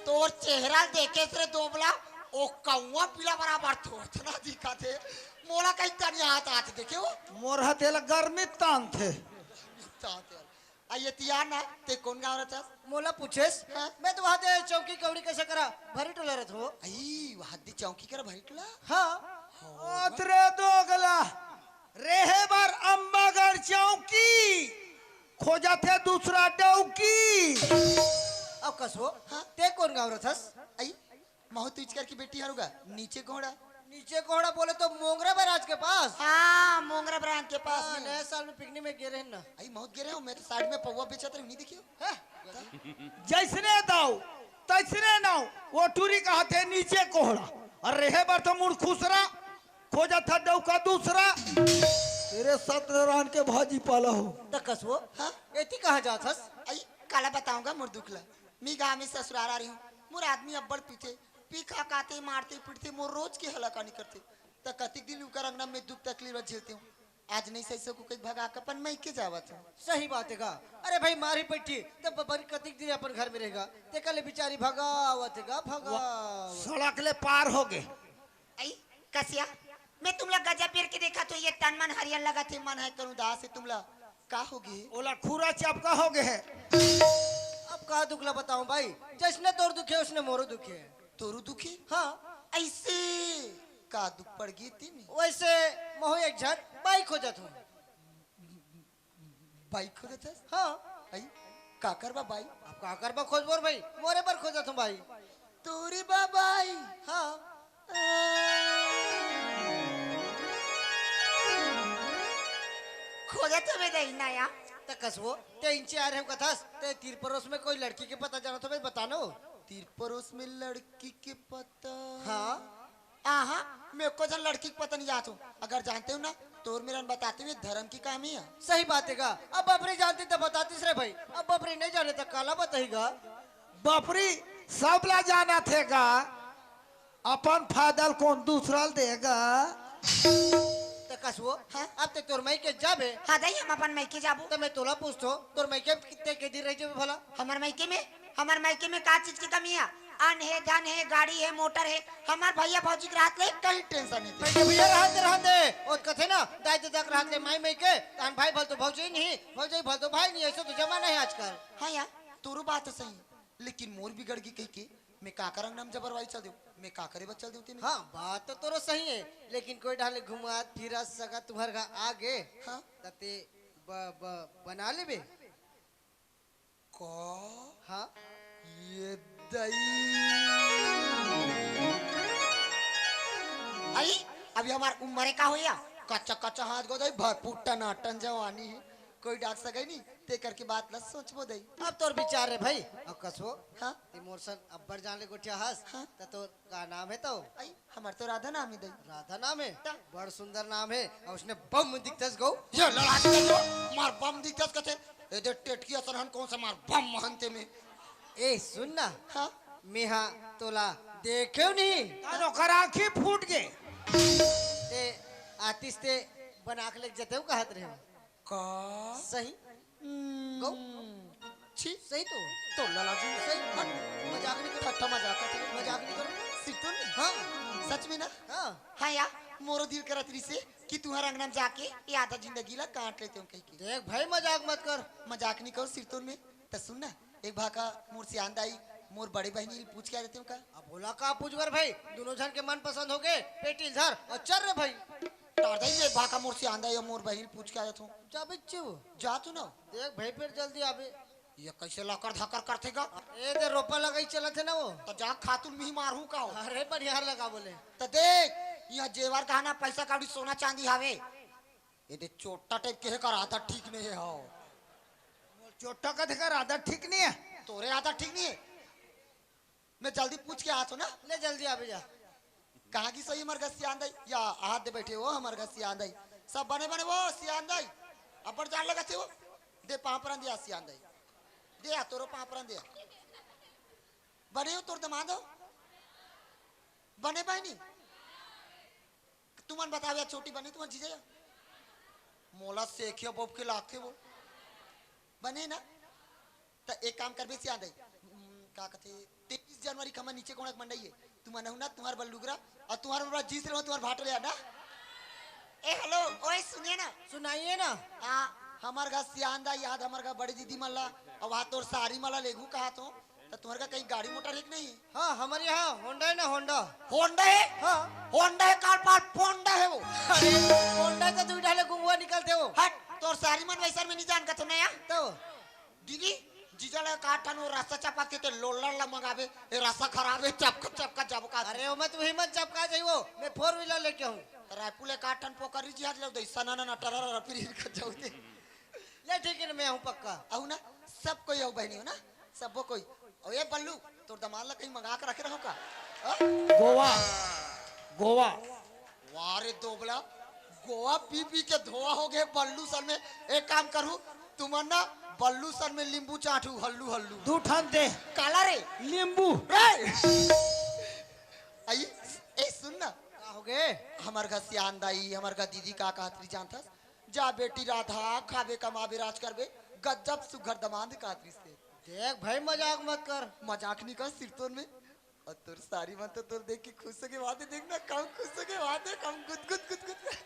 तोर चेहरा देखे से रे दोबला, ओ कौआ पीला बराबर थोथना दिखा थे। मोला कहीं तनिया हाथ हाथ देखे हो? मोर हथेला गर्मी तान थे। तान थे। आ ये तियार ना, ते कौन गाँव रहथस? मोला पूछेस? हाँ? मैं तो वहाँ दे चौकी कौड़ी के सकरा भरी टोला रहत हो। आई, वहाँ दे चौकी कर भरी टोला? हाँ। हो। अतरे दोगला, रेहे बर अम्बागढ़ चौकी, खोजत हे दूसरा डौकी। अब कस हो, हाँ? ते कौन गाँव रहथस? आई, महू तुचकर की बेटी हरूगा, नीचे कोहड़ा। नीचे कोहड़ा बोले तो मोंगरा बैराज के पास। हाँ, मोंगरा बैराज के पास हाँ, में। नया साल में पिकनिक में गे रहे ना। आई महूत गे रहे हो, मैं तो साइड में पौवा बेचत रही, नहीं देखियो। हाँ। जैसने दाव, तैसने नाव, वो टूरी कहा थे नीचे कोहड़ा। और रहे बर तो मुड़ खुसरा, खोजा था डौका दूसरा। तेरे सत्यनारायण के भाजी पाला हो। त कस हो? हाँ? एती कहाँ जात हस? आई, काला बताऊंगा मोर दुख ला। मी गाँव में ससुरार आ रही हूँ। मोर आदमी अब्बड़ पीछे पी खा खाते, मारते, पीटते, मोर रोज के हलाकानी करते। त कतिक दिन उकर अंगना में दुख तकलीफ झेलते हूँ। आज नहीं सही सको कहीं भगा के अपन मइके जावत हूँ। सही बात है गा। अरे भाई, मारी बैठी, त बबन कतिक दिन अपन घर में रहेगा। ते कल बेचारी भगावत है गा, भगावत। सड़क ले पार हो गए। आई, कसिया, मैं तुमला गजब बेर के देखा तो ये तन मन हरियर लगा थे, मन है करूँ दास है तुमला। का होगे? ओला खुरा चपका होगे हे। अब का दुख ला बताऊं भाई, जैसने तोर दुख हे, उसने मोरो दुख हे। तोरो दुख हे? हाँ। ऐसे का दुख पड़ गई तेमे? वैसे महू एक झन बाई खोजत हूँ। बाई खोजत हस? हाँ। आई, का करबा बाई? अब का करबा खोजबो रे भाई, मोरे बर खोजत हूँ भाई। तोरे बा बाई? हाँ। खोजत हवे दई नया। त कसवो, ते इंचे आ रहे हो कथस, ते तीर परोस में कोई लड़की के पता जानत होबे, बता न वो। तीर परोस में लड़की के पता? हाँ। आहा, मैं एको झन लड़की के पता नहीं जानत हूँ। अगर जानते हूँ ना, तोर मेरन बताते हुए धर्म की काम ही है। सही बात है गा। अब बपरी जानती त बतातीस रे भाई, अब बपरी नहीं जाने त काला बताही गा। बपरी सब ला जानत हे गा, अपन फायदा ल कोन दूसरा ल देगा। त कसवो, हाँ? अब ते तोर मइके जाबे। हाँ दाई, हम अपन मइके जाबो। त मैं तोला पूछथों, तोर मइके ते के दिन रह जाबे भला? हमर मइके में, हमर मइके में का चीज की कमी है? अन्न है, धन है, गाड़ी है, मोटर है। हमर भैया भौजी के रहत ले कहीं टेंशन नहीं। भैया, भैया, रहत दे, रहत दे। ओ कथे ना, दाई ददा के रहत ले माई मइके, तहन भाई भल तो भौजी नहीं, भौजी भल तो भाई नहीं, ऐसे तो जमाना है आजकल। हाँ यार, तोरो बात तो सही, लेकिन मोर बिगड़ गई कहिके मैं काकर अंगना म जबरवाई चल देव, मैं का करे बर चल देव तेने? हाँ, बात तो तोरो सही है, लेकिन कोई ढाले घुमा फिरा सगा तुम्हार घर आगे, हाँ। तते ब, ब, बना लेबे। का? हाँ। ये दई। आई, अभी हमार उम्र का होया? कच्चा कच्चा हाथ गोदई, भरपूर टनाटन जवानी है। कोई डांट सके नहीं, ते करके बात ला सोचबो दई। अब तोर विचार रे भाई। अब कसबो, हाँ? ते मोर संग अब्बड़ जान ले गोठिया हस, हाँ? त तोर का नाम है तो? आई, हमार तो राधा नाम है दई। राधा नाम है? त? बड़ सुंदर नाम है। और उसने बम दिखतस गो। ये लड़ा के दो, मार बम दिखतस कथे। ए दे टेटकी असन हन कौन सा मार बम महंते में। ए सुन ना। हाँ? मेहा तोला देखेव नहीं। तान ओकर आँखी फूट गे। ते आतिस ते बना के लेके जतेव कहत रहे। का? सही। हम्म। गौ? छी। सही तो। तो लाला जी। सही। हट। मजाक नहीं करो। ठट्ठा मजाक करत रहे। मजाक नहीं करो। सिरतुन नहीं? हाँ। सच में ना? हाँ। हाँ यार, मोरो दिल करत रहिसे कि तुहर अंगना में जाके ये आधा जिंदगी ला काट लेते हो कहीं के। देख भाई, मजाक मत कर। मजाक नहीं करो सिरतुन में। त सुन ना, एक भाका मोर सियान दाई, मोर बड़े बहिनी ल पूछ के आ देते हो का? अब बोला का पूछबर भाई, दोनों झन के मन पसंद हो गए, पेटी ल धर और चल रे भाई। टार दाई, एक भाका मोर सियान दाई और मोर बहिनी ल पूछ के आ जात हूँ। जा बच्चे वो। जा तू ना। देख भाई, फिर जल्दी आबे। ये कैसे लकर धकर करथे गा? ए दे रोपा लगाई चलत है ना वो। त जा खातुन मिही मारहूँ का हो? अरे बढ़िया लगा बोले। त देख, यहाँ जेवर गहना पैसा कौड़ी सोना चांदी हावे। ये दे चोट्टा टाइप के है कर आदत ठीक नहीं है हो। चोट्टा का देखा आदत ठीक नहीं है। तोरे आदत ठीक नहीं है। मैं जल्दी पूछ के आत हूँ ना। ले जल्दी आबे जा। कहाँ की सही हमर घर सियान दाई? या हाथ दे बैठे हो हमर घर सियान दाई। सब बने बने वो सियान दाई। अब्बड़ जान लगा थे वो। दे पाँव परन दिया सियान दाई। दे आ तोरो पाँव परन दिया। बने हो तोर दमाद हो? बने बहिनी? तुमन बतावे छोटी बने तुमन जीजा या? मोला सेखिया बोब के लागथे वो। बने ना? त एक काम करबे सियान दाई। हम्म, का कथे? तेईस जनवरी के हमर नीचे कोणा के मंडई है। तुमन अहू ना, तुम्हार बल्लुगरा और तुम्हार बल्लुगरा जीस रहो, तुम्हार भाटो ले आना। ए, हेलो, ओए, सुनिए ना। सुनाइए ना। आ, हमर घर सियान दाई याद, हमर घर बड़ी दीदी मन ला, और वहाँ तोर सारी मन ला लेगू कहा तो, त तुम्हार घर कहीं गाड़ी मोटर है कि नहीं? हाँ, हमर यहाँ होंडा है ना, होंडा। होंडा है? हाँ। होंडा है, काल पाल पोंडा है वो। अरे, होंडा से तू ढाले गुंगवा निकलते हो। हट, तोर सारी मन वैसा में नहीं जान का तो ना यार। तो? दीदी, जीजा ला का ठन वो रस्सा चपक के ते लोलर ला मंगावे, ए रस्सा खराब है, चपका चपका चपका। अरे, ओ मैं तू ही मत चपका जाई वो, मैं फोर व्हीलर लेके हूँ। रायपुर ले का ठन पोकर जी हाथ ले दे, सना ना ना टरा रा फिर इनका जाऊ दे। ले ठीक है ना, मैं हूँ पक्का। अहू ना, सब कोई हो बहिनी हो ना, सबो कोई। और ये बल्लू, तोर दमाद ला कहीं मंगा के रखे रहो का? हाँ? गोवा, गोवा। वाह रे दोबला, गोवा पी पी के धोआ हो गए बल्लू सन में। एक काम करू, तुमन ना बल्लू सन में लींबू चाटू, हल्लू हल्लू। दू ठन दे। काला रे। लींबू। रे। आई, ए सुन ना। का हो गए? हमर घर सियान दाई, हमर घर दीदी का कहत रही जानथस? जा बेटी राधा, खाबे कमाबे राज करबे, गजब सुघर दमाद कहत रही से। देख भाई, मजाक मत कर। मजाक नहीं कर, सिरतोन में। और तोर सारी मन तो तोर देख के खुश हो के बात है, देख ना, कम खुश हो के बात है, कम गुद गुद गुद गुद।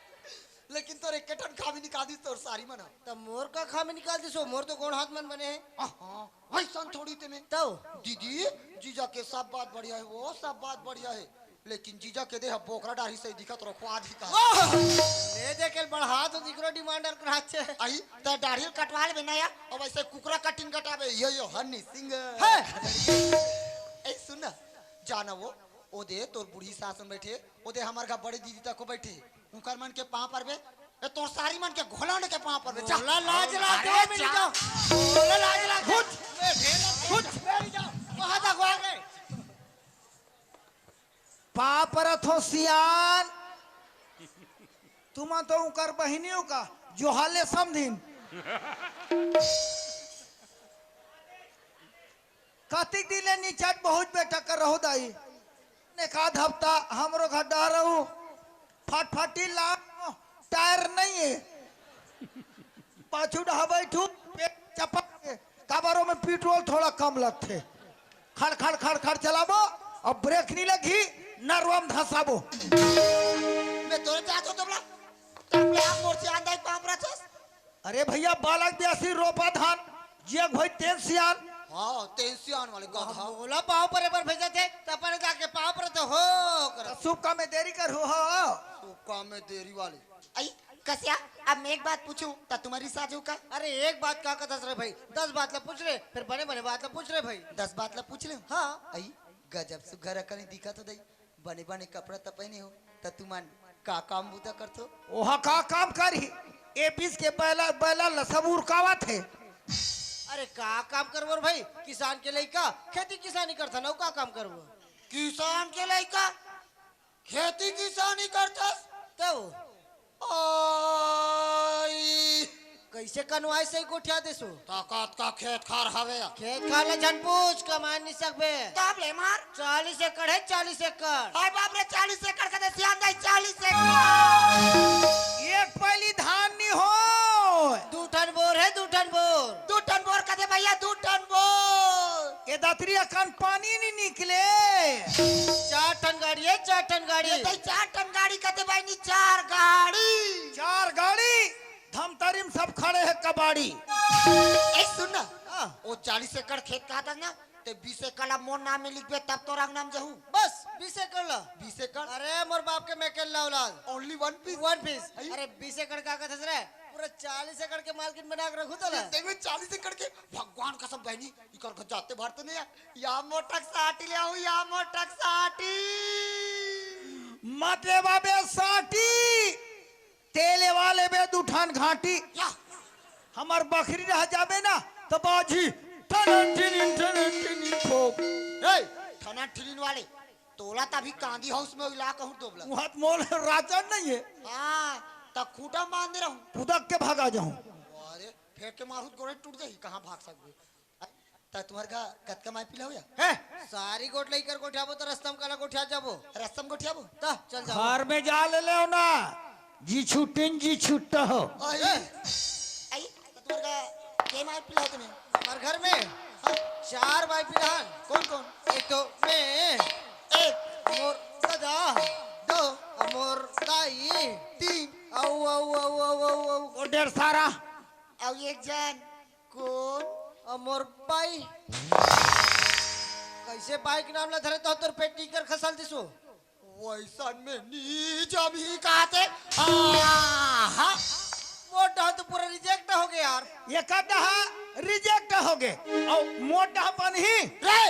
लेकिन तोर एक ठन खामी निकाल दिस तोर सारी मन। त मोर का खामी निकाल दिस हो? मोर तो गोड़ हाथ मन बने हैं। हाँ, वैसन थोड़ी ते में। तो? दीदी, जीजा के सब बात बढ़िया है, वो सब बात बढ़िया है, लेकिन जीजा के देह बोकरा डारी से दिखत रखवा दिखा। वाह! ले देखे बढ़ा तो दिकरो डिमांडर कराचे। आई, त दाढ़ी कटवा लेबे ना यार, अब ऐसे कुकरा कटिंग कटाबे, यो यो हनी सिंह। है। ए सुन ना, जाना वो, ओ दे तोर बूढ़ी सास मन बैठे, ओ दे हमर घर बड़े दीदी तक को बैठे, उनकर मन के पाँव परबे, ए, तोर सारी मन के घोलंड के पाँव पर में, जा। मोला लाज लागथे, अरे, मिल जा। जाओ। मोला लाज लागथे। हुच, हुच। वहाँ तक आ गए। पाँव परत हों सियान। तुमन तो उंकर बहिनी हो का, जोहार ले समधिन। कतिक दिन ले निचट बहुत बेटा कर रहो दाई। एकाध हफ्ता हमरो घर डहर रहू, फटफटी ला, टायर नहीं है। पाछू डहा बैठू, पेट चपक के, काबर ओमे पेट्रोल थोड़ा कम लगथे। खड़ खड़ खड़ खड़ चलाबो, अउ ब्रेक नहीं लगही, नरवा म धसाबो। मैं तोरे चाहत हो तबला, तबला आप मोर से आंदा एक पाँव परत होस। अरे भैया, बालक ब्यासी रोपा धान, जियक भई तेन सियान। हाँ, तेन सियान वाले गधा। मोला पाँव परे बर भेजथे, त अपन जाके पाँव परत हों कर। त शुभ काम में देरी करहू हो। शुभ काम में देरी वाले। आई, कसिया, अब मैं एक बात पूछूं, त तुम्हर रिसा जाहू का? अरे, एक बात का कथस रे भाई, दस बात ला पूछ ले, फिर बने बने बात ला पूछ रे भाई। दस बात ला पूछ ले? हाँ। आई, गजब सुघर अकन दिखत हो दई, बने बने कपड़ा त पहने हो, त तुमन का काम बूता करथो? ओहा का काम करही? ए बीस के बैला, बैला ल सब उरकावत हे। अरे का काम करबो रे भाई, किसान के लइका खेती किसानी करथन, अउ का काम करबो? किसान के लइका खेती किसानी करथस? तब आई। कइसे कनवाए सही गोठिया देसो? ताकत का खेत खार हवे या? खेत खार ला झन पूछ, कमाए नहीं सकबे। तब ले मार। चालीस एकड़ हे, चालीस एकड़। हाय बाप रे, चालीस एकड़ कथे सियान दाई, चालीस एकड़। एक पैली धान नहीं होय। दू ठन बोर हे, दू ठन बोर। दू ठन बोर कथे भैया, दू ठन बोर। ए दतरी अकन पानी नहीं निकले। चार ठन गाड़ी हे, चार ठन गाड़ी। ए दाई, चार ठन गाड़ी कथे बहिनी, चार गाड़ी। चार गाड़ी, धमतरी म सब खड़े हे कबाड़ी। ए सुन ना, हाँ। ओ चालीस एकड़ खेत कहत हस ना, ते बीस एकड़ ला मोर नाम में लिखबे, तब तोर अंगना म जाहूं। बस बीस एकड़ ला? बीस एकड़? अरे मोर बाप के मैं अकेल्ला औलाद। Only one piece? One piece। अरे बीस एकड़ का कथस रे, पूरा चालीस एकड़ के मालकिन बना के रखहूं तोला। देख बे, चालीस एकड़ के, भगवान कसम बहिनी, इकर घर जाते भर तो नहीं है। या मोटक साटी ले आऊं, या मोटक साटी। मत लेवा बे साटी, तेले वाले बे दू ठन घाटी। या। हमर बखरी रह जाबे ना, त बाजी ठनन ठिनिन, ठनन ठिनिन ठोक। ए, ठनन ठिनिन वाले, तोला तभी कांदी हाउस में इला कहूं तोबला। उहाँ त मोल राजन नहीं है। हाँ, त खूंटा बांध दे रहूं। कुदक के भगा जाहूं। अरे, फेंक के मारहूं त गोड़े टूट जाही, कहाँ भाग सकबे? त तुम्हर का कतका माई पिला हो या? हैं? सारी गोठ लइकर गोठियाबो त रस्ता म काला गोठिया जाबो? रस्ता म गोठियाबो? त चल जाबो। घर में जा ले लेव ना, जी छुट्टिन जी छुट्टा हो। आई। ए? आई, त तुम्हर का के माई पिला हो तुम्हें? हमर घर में हाँ। चार माई पिला हन। कौन कौन? एक तो मैं, एक। मोर दादा, दो। अउ मोर दाई, तीन। अउ, अउ, अउ। ओ ढेर सारा। अउ एक जन। कौन? अ, मोर बाई। कइसे बाई के नाम ला धरे त तोर पेट नीकर खसल दिसो? वइसन में नी जमही कहते। आहा। मोर डहा तो पूरा reject हो गया यार। एकर डहा reject हो गए। अउ मोर डहा बनही। रे!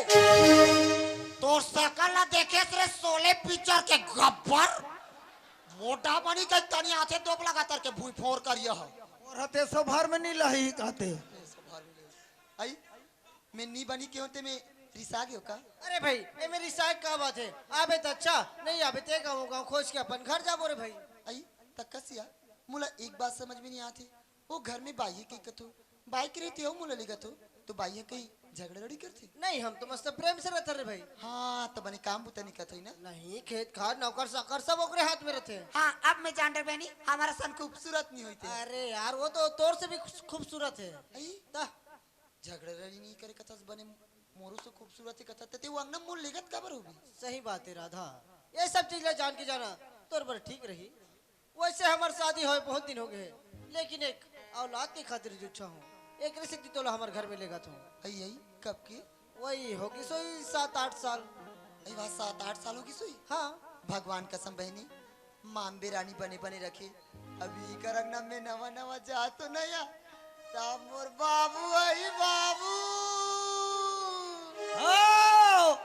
तोर सकल ला देखेस रे शोले picture के गब्बर। मोर डहा बनही कहि तनी आथे दोबला गतर के भुइंफोर करिया हो। मोर हते सो भर में नी लही कहते। आई, मैं नी बनी के होते मैं रिसा गयो का? अरे भाई, एमे रिसाए का बात हे? आबे त अच्छा, नहीं आबे ते गाँव गाँव खोज के अपन घर जाबो रे भाई। आई, त कसिया, मोला एक बात समझ में नहीं आती। वो घर में बाई हे कही कथो, बाई के रहते हो मोला ले गथो, तो बाई हे कही झगड़ा लड़ी करथे? नहीं, हम तो मस्त प्रेम से रहत हन रे भाई। हाँ, त बने काम बुता नहीं करत होई ना? नहीं, खेत खार, नौकर चाकर सब ओकरे हाथ में रहथे। हाँ, अब मैं जान डरेंव बहिनी, हमर सन खूबसूरत नहीं होई ते। अरे यार, वो तो तोर से भी खूबसूरत हे। आई? त झगड़ा लड़ी नहीं करे कथस बने, मोरो से खूबसूरत हे कथस, ते वो अंगना मोर लेगत काबर होबे? सही बात हे राधा, ये सब चीज ला जान के जाना तोर बर ठीक रही। वैसे हमर शादी होए बहुत दिन हो गए हे, लेकिन एक औलाद के खातिर जुच्छा हूँ, एकरे सेती तोला हमर घर में लेगत हूँ। आई, आई, कब के? वही होगी सोई सात आठ साल। आई वाह, सात आठ साल होगी सोई? हाँ। भगवान कसम बहिनी, माँ अम्बे रानी बने बने रखे। अभी इकर अंगना में नवा नवा जा तो नहीं आ, तब मोर बाबू आई बाबू। हो,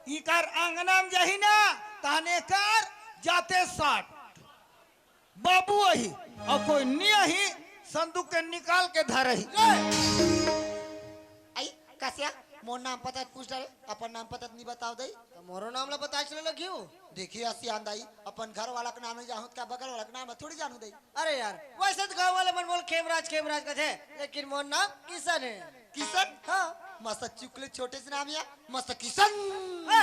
इकर अंगना में जाही ना, तहने कर जाते साठ। बाबू आही। अउ कोई नी आही, संदूक के निकाल के धरही। आई, कसिया, मोर नाम पता पूछ डारे, अपन नाम पता नी बताव दई। त मोरो नाम ला बताए चले लगियो। देखिए, सियान दाई, अपन घर वाला के नाम नी जानहूं, त का बगल वाला के नाम ला थोड़ी जानहूं दई। अरे यार, वइसे त गांव वाले मन मोला खेमराज, खेमराज कथे, लेकिन मोर नाम किशन हे। किशन? हाँ। मस्त चुकले छोटे से नाम या, मस्त किशन। ए!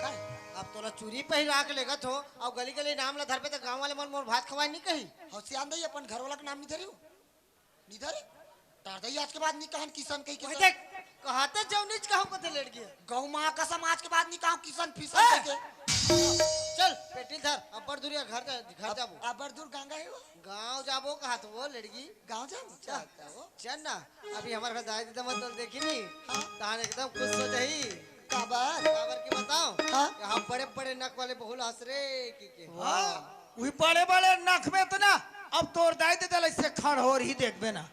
का? अब तोला चूरी पहिरा के लेगत हों, अउ गली गली नाम ला धरबे त गांव वाले मन मोर भात खवाए नी कही। हव सियान दाई, अपन घर वाला के नाम नी धरियो। नी धरे? तार दाई आज के बाद नी कहन किशन कही के वही तो। देख, कहत जौनीच कहूं कथे लेड़गी। गौ माँ कसम आज के बाद नी कहूं किशन फिशन ए! कही के। चल, पेटी धर, अब्बड़ दूरिया घर जा, घर अब, जाबो। अब्बड़ दूर गंगा हे वो। गांव जाबो कहत वो लेड़गी। गांव जाबो? चल, चल ना, अभी हमर घर दाई दीदा मन तोला देखी नी, हाँ। तहान एकदम खुश हो जाही। काबर? काबर के बताओ? हाँ। यहाँ बड़े बड़े नक वाले बहू ला हंस रे की के। वाह, वही बड़े बड़े नक में तो ना, अब तोर दाई दीदा ला अइसे खड़होर ही देखबे ना।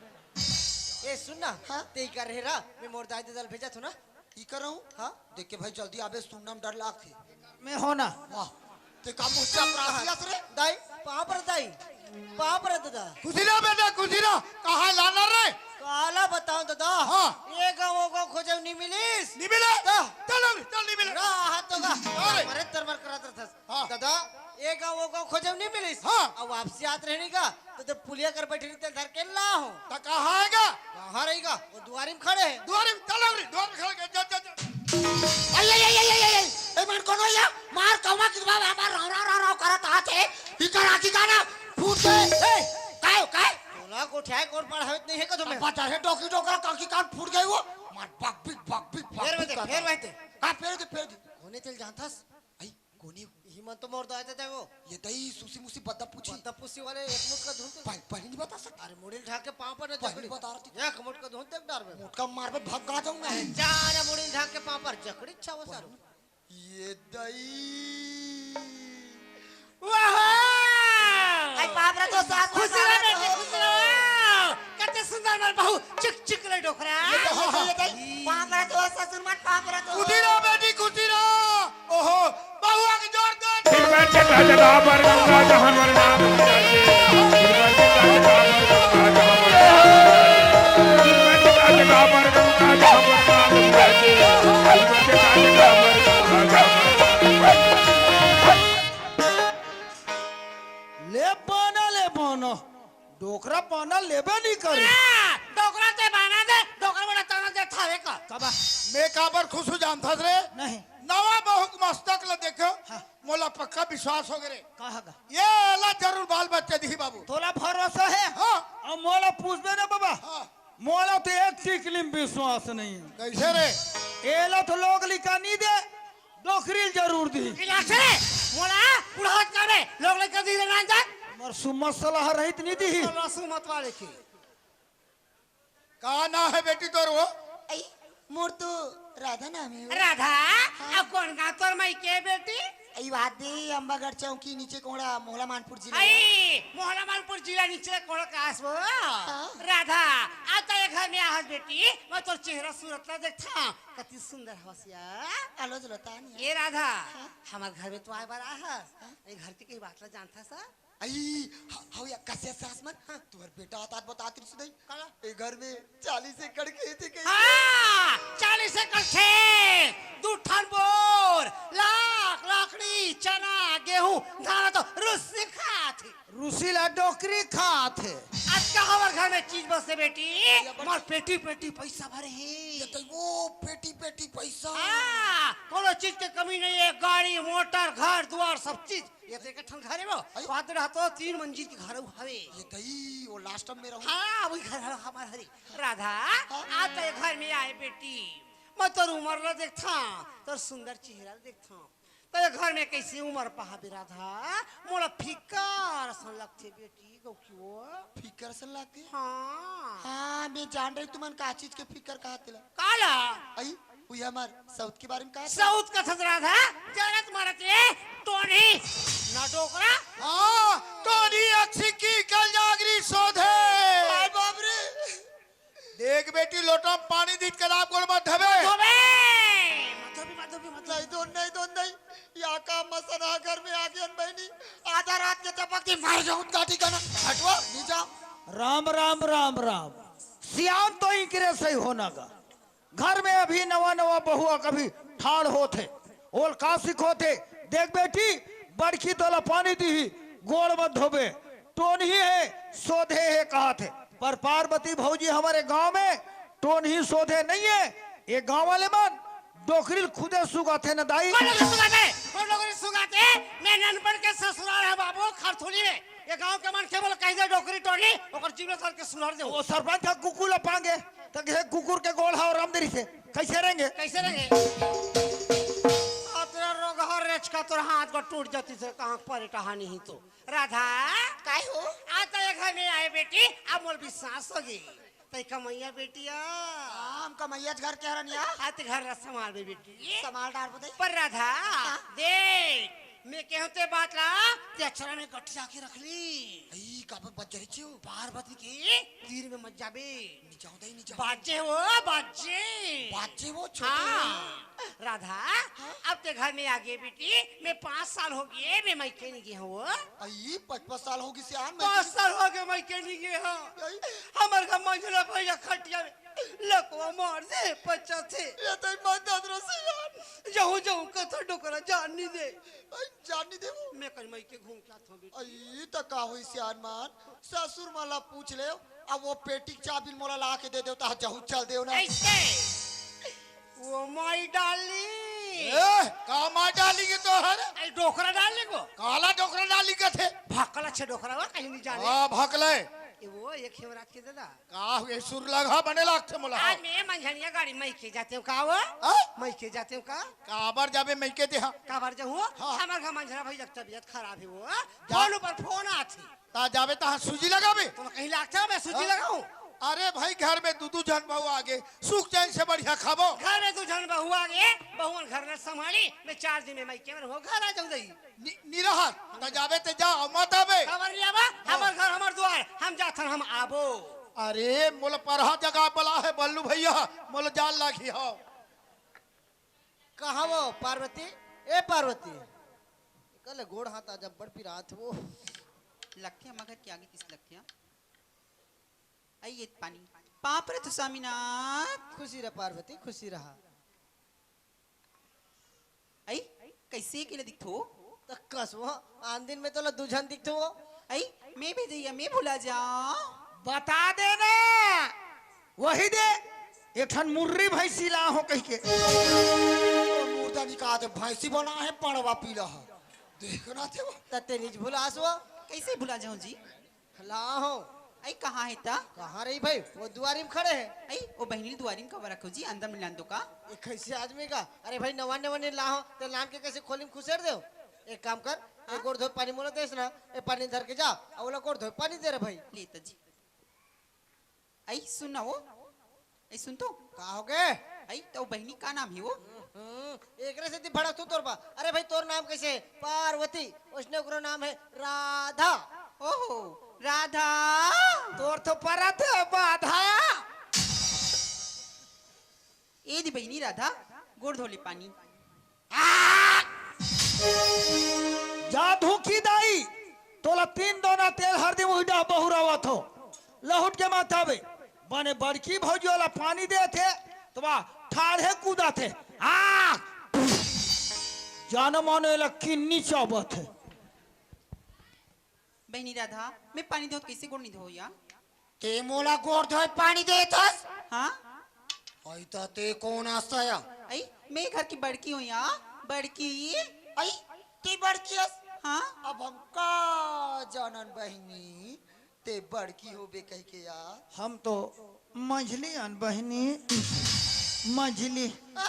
ए सुन ना, हाँ? ते इकर रहे रा, मैं मोर दाई दीदा ला भेजत हों ना। इकर रहूं? हाँ। देख के भाई जल्दी आबे, सुनना में डर लागथे। में हों ना। वाह, ते का मुच्चा प्रासियस रे? दाई, पाँव परत दाई, पाँव परत दादा। खुशी रह बेटा, खुशी रह। कहाँ लाना रे? काला बताओं दादा। हाँ। ए गांव ओ गांव खोजे नी मिलिस। नी मिले? दा। चल, चल, नी मिले। रा हाथ तो दा। अरे। मरे तरमर करत रहथस। हाँ। दादा, ए गांव ओ गांव खोजे नी मिलिस। हाँ। अब वापसी आत रहे नी का, त, त पुलिया कर बइठे रही, तेला धर के लाहूं। त कहाँ हे गा? कहाँ रही गा? वो दुआरी में खड़े हे। दुआरी में, चल रे, दुआरी में खड़े हे, जा, जा, जा। आई, आई, आई, आई, आई, आई, आई। ए मन कोनो या? मार कौवा की बात, हमार राव, राव, राव, राव करत आथे। इकर आँखी का ना फूट गे। ए, काय हो, काय? तोला गोठियाए कोन पढ़ावत नहीं हे का तुम्हें? बात हे, डोकी डोकरा, काकी कान फूट गे वो। मार बक बिक, बक बिक, बक फेर बिक बते, करत फेर हे। बते। का फेर दे, फेर दे। कोने तेला जानथस? आई, कोने? इही मन तो मोर दाई दीदा वो। ए दई, सुसी मुसी बद्दा पूछी। बद्दा पूछी वाले एक मुठ का धुन ते। पहले, पहले नी बता सकत। अरे मुड़ी ल ढाक के पाँव पर न पहले जकड़ी। बता रहा थी। एक मुठ का धुन ते डार में। मुठ का मार पे भगा जाऊं मैं। जा ना मुड़ी ल ढाक के पाँव पर जकड़ी छावा सारू। ए दई। वाह! आई पाँव परत हों सास, खुशी रह बेटी, खुशी रह। कते सुंदर मोर बहू, चिक चिक ले डोकरा। ए दई, ए दई, ए दई। पाँव परत हों ससुर मन, पाँव परत हों। खुशी रह बेटी, खुशी रह। ओहो, बहुआ के जोर दे। फिर मैं जगह जगह पर गंगा जहाँ पर नाम फिर मैं जगह जगह पर गंगा जहाँ पर नाम फिर मैं जगह जगह पर गंगा जहाँ पर नाम फिर मैं जगह जगह पर गंगा जहाँ पर ले पाना, ले पाना। डोकरा पाना लेबे नी करे। आ, डोकरा ते पाना दे, डोकरा बड़ा ताना दे थावे का। काबर? मैं काबर खुश हों जानथस रे? नहीं। नवा बहू के मस्तक ल देखेंव, हाँ। मोला पक्का विश्वास हो गे रे। कहा गा? ए ला जरूर बाल बच्चा दिही बाबू। तोला भरोसा हे? हाँ। अब मोला पूछबे ना बाबा। हाँ। मोला तो एक टिकली में विश्वास नहीं हे। कइसे रे? ए ला तो लोग लइका नी दे, डोकरी ल जरूर दिही। गिलास रे, मोला बुढ़ावत का में लोग लइका दिही रे ना जान। मर सुमत सलाह रहित नी दिही। मर सुमत वाले की। का नाम हे बेटी तोर वो? आई, मोर तो राधा नाम हे वो। राधा? हाँ। अब कोन गाँव तोर मइके बेटी? आई, वादी अम्बागढ़ चौकी नीचे कोहड़ा, मोहला मानपुर जिला। आई, मोहला मानपुर जिला नीचे कोहड़ा कास वो। हाँ। राधा, आ त ए घर में आहस बेटी, मैं तोर चेहरा सूरत ला देखथंव, कति सुंदर हवस या। आलो जलो तानी। ए राधा, हाँ। हमर घर में तो आए बर आहस, हाँ। ए घर के कहीं बात ला जानथस? आई, ह-, हव या कसिया सास मन, हाँ। तुहर बेटा आतात बतात रिहिस नहीं। काला? ए घर में चालीस एकड़ खेत हे कहीं। हाँ, चालीस एकड़ खेत, दू ठन बोर, लाख लाकड़ी, चना, गेहूं, धान तो रूसी खात हे। रूसी ला डोकरी खात हे। अतका हमर घर में चीज बस हे बेटी, ये बड़- मोर पेटी पेटी पइसा भरे हे। ए दई वो पेटी पेटी पइसा। हाँ, कोनो चीज के कमी नहीं हे, गाड़ी, मोटर, घर, दुआर, सब चीज। ए तो एक ठन घर हे वो, अरे। बात रहा तो तीन मंजिल के घर हवे। ए दई, वो लास्ट में रहूं। हाँ, वही घर हवे हमर हरे। राधा, हाँ। आ त ए घर में आए बेटी, मैं तोर उमर ला देखथंव, तोर सुंदर चेहरा ला देखथंव। त ए घर में कइसे उमर पाहूं बे राधा? मोला फिकर असन लगथे बेटी, गौकी वो। फिकर असन लगथे? हाँ। हाँ, मैं जान रही तुमन का चीज के फिकर कहा तेला। काला? आई, उही हमर सऊत के बारे में कहा था? सऊत कथस राधा, जरत मरत ए टोनी, ना डोकरा। हाँ, टोनी अक्सी की कल जागरी सोधे। हाय बाप रे। देख बेटी, लोटा में पानी दीत के दाब गोड़ मत धबे। धोबे। मत धोबी, मत धोबी, मत धोबी। नहीं दोन, नहीं दोन, नहीं। या का मसना घर में आगे अन बहिनी। आधा रात के टपक दी, मार जाऊं काटी का ना। राम राम राम राम। सियान तो इंकरे सही होना गा। घर में अभी नवा नवा बहुआ कभी ठाड़ होत हे, ओल का सिखोत हे। देख बेटी, बड़की तोला पानी दीही, गोड़ मत धोबे, टोनही हे, सोधे हे कहत हे। पर पार्वती भौजी हमरे गांव में टोनही सोधे नहीं हे। ये गांव वाले मन डोकरी ल खुदे सुगाथे न दाई। कोन डोकरी सुगाथे? कोन डोकरी सुगाथे? मैं ननपन के ससुराल हे बाबू, खरथुली में। ये गांव के मन के बोल कही दे डोकरी टोनी, ओकर जीवन साल के सुधार दे। वो सरपंच का कुकुर ला पांगे, त हे कुकुर के गोड़ हाव रामदरी से। कैसे रहेंगे? कैसे रहेंगे? आ तेरा रोगहा रेचका तोर हाथ को टूट जाती से कहां पर टहानी ही तो। राधा। काय हो? आ तो ये घर में आए बेटी, अब मोल विश्वास होगी। तई कमैया बेटिया। हम कमैया घर के हरन या? हाथ घर ला संभाल बे बेटी। संभाल डार बे। पर राधा, हाँ? देख, मैं कहूं ते बात ला, ते अक्षरा में गठिया के रख ली। ई का बज्जरी छियो? पार्वती के तीर में मत जाबे। नी जाऊं दई, नी जाऊं। बाजे वो, बाजे। बाजे वो छोटे। हाँ। राधा, हाँ? अब ते घर में आ गए बेटी, मैं पाँच साल हो गए, मैं मइके नहीं गए हूँ। अई, पचपन साल हो गई सियान, मैं पाँच साल हो गए मइके नहीं गए हूँ। अई। हमर घर मंझला भैया खटिया में लकवा मार दे, पच्चा थे। ये तो मत दद रो सियान। जाऊँ, जाऊँ, कथा डोकरा जान नहीं दे। अई, जान नहीं दे वो। मैं कहीं मइके घूम के आता हूँ बेटी। अई, त का होई सियान मान, ससुर मन ला पूछ ले, अब वो पेटी के चाबी मोला ला के दे देव, त जहू चल देव ना। ऐसे। वो माई डाली। ए, का माई डाली के तो हर? ए, डोकरा डाली को। काला डोकरा डाली के थे? भकला छे डोकरा, वो कहीं नहीं जाने। हाँ, भकले। ए, वो एक हेमराज के दादा। का हुए सुर लगा बने लागथे मोला। आज मैं मंझनिया गाड़ी मइके जाते हूँ का वो? हाँ? मइके जाते हूँ का? काबर जाबे मइके ते हाँ? काबर जाऊँ? हाँ। हमार घर मंझला भाई तबियत खराब है वो। जा। फोन ऊपर फोन आथे। ता जाबे तहाँ सूजी लगाबे? तो कहीं लागथे मैं सूजी हाँ? लगाऊं? अरे भाई, घर में दू दू झन बहू आगे, सुख चैन से बढ़िया खाबो। घर में दू झन बहू आगे, बहुअन घर न संभाली, मैं चार दिन में मइके में रहूं, घर आ जाऊं दई। नि-, निरहत, त जाबे ते जा, मत आबे। खबर नहीं आबा, हाँ। हमर घर, हमर द्वार, हम जाथन, हम आबो। अरे, मोला परहा जगह बला है, बल्लू भैया, मोला जान लागी हो। कहाँ वो पार्वती? ए पार्वती, कल गोड़ हाथ आज बड़ पिरात वो। लखिया मगर के आगे किस लखिया? आई ये पानी। पाप रे तू स्वामीनाथ। खुशी रह पार्वती, खुशी रहा। आई, कैसे के दिखथो? त कसवा, आन दिन में तोला दू झन दिखथो। आई, मैं भी जइया, मैं भुला जा। बता देना, वही दे, एक ठन मुर्री भैंसी ला हो कहिके। मुर्दा निकाल दे, भैंसी बना है, पड़वा पीला है। देखना थे वो। त ते निज भुलास वो। कैसे भुला जाऊं जी? लाहो। आई, कहाँ है ता? कहाँ रही भाई? वो दुआरी में खड़े हैं। आई, ओ बहिनी दुआरी में कब रखो जी? अंदर मिलान दो का? ये कैसे आदमी का? अरे भाई, नवा नवा ने लाहो, ते लान के कैसे खोली में खुसेर दो? एक काम कर, हाँ? एक गोड़ धोए पानी मोला देस ना, ए पानी धर के जा, अउ ओला गोड़ धोए पानी दे रे भाई। ले ता जी। आई, सुन ना वो। आई, सुन तो। का हो गए? आई, तो बहिनी का नाम है वो? हम्म, एकरे से ती भड़क तू तोर बा। अरे भाई, तोर नाम कैसे? पार्वती। उसने ओकरो नाम है राधा। ओहो, राधा। तोर तो परत है बाधा। ए दी बहिनी राधा, गोड़ धोले पानी। आ! जा धुकी दाई, तोला तीन दोना तेल हरदी मुही डा बहुरावत हो। लहुट के मत आबे। बने बड़की भौजी वाला पानी देथे, तो बा ठाढ़े कूदाथे। आ! जानो मानो एला किन्नी चाबत हे। बहिनी राधा, मैं पानी देहूं त कइसे गोड़ नहीं धोवं या? ते मोला गोड़ धोए पानी देथस? हाँ? अई त ते कोन अस या? अई, मैं घर की बड़की हूँ या, बड़की। अई, ते बड़की अस? हाँ? अब हम का जानन बहिनी, ते बड़की होबे कहिके यार। हम तो मंझली अन बहिनी, मंझली। आ?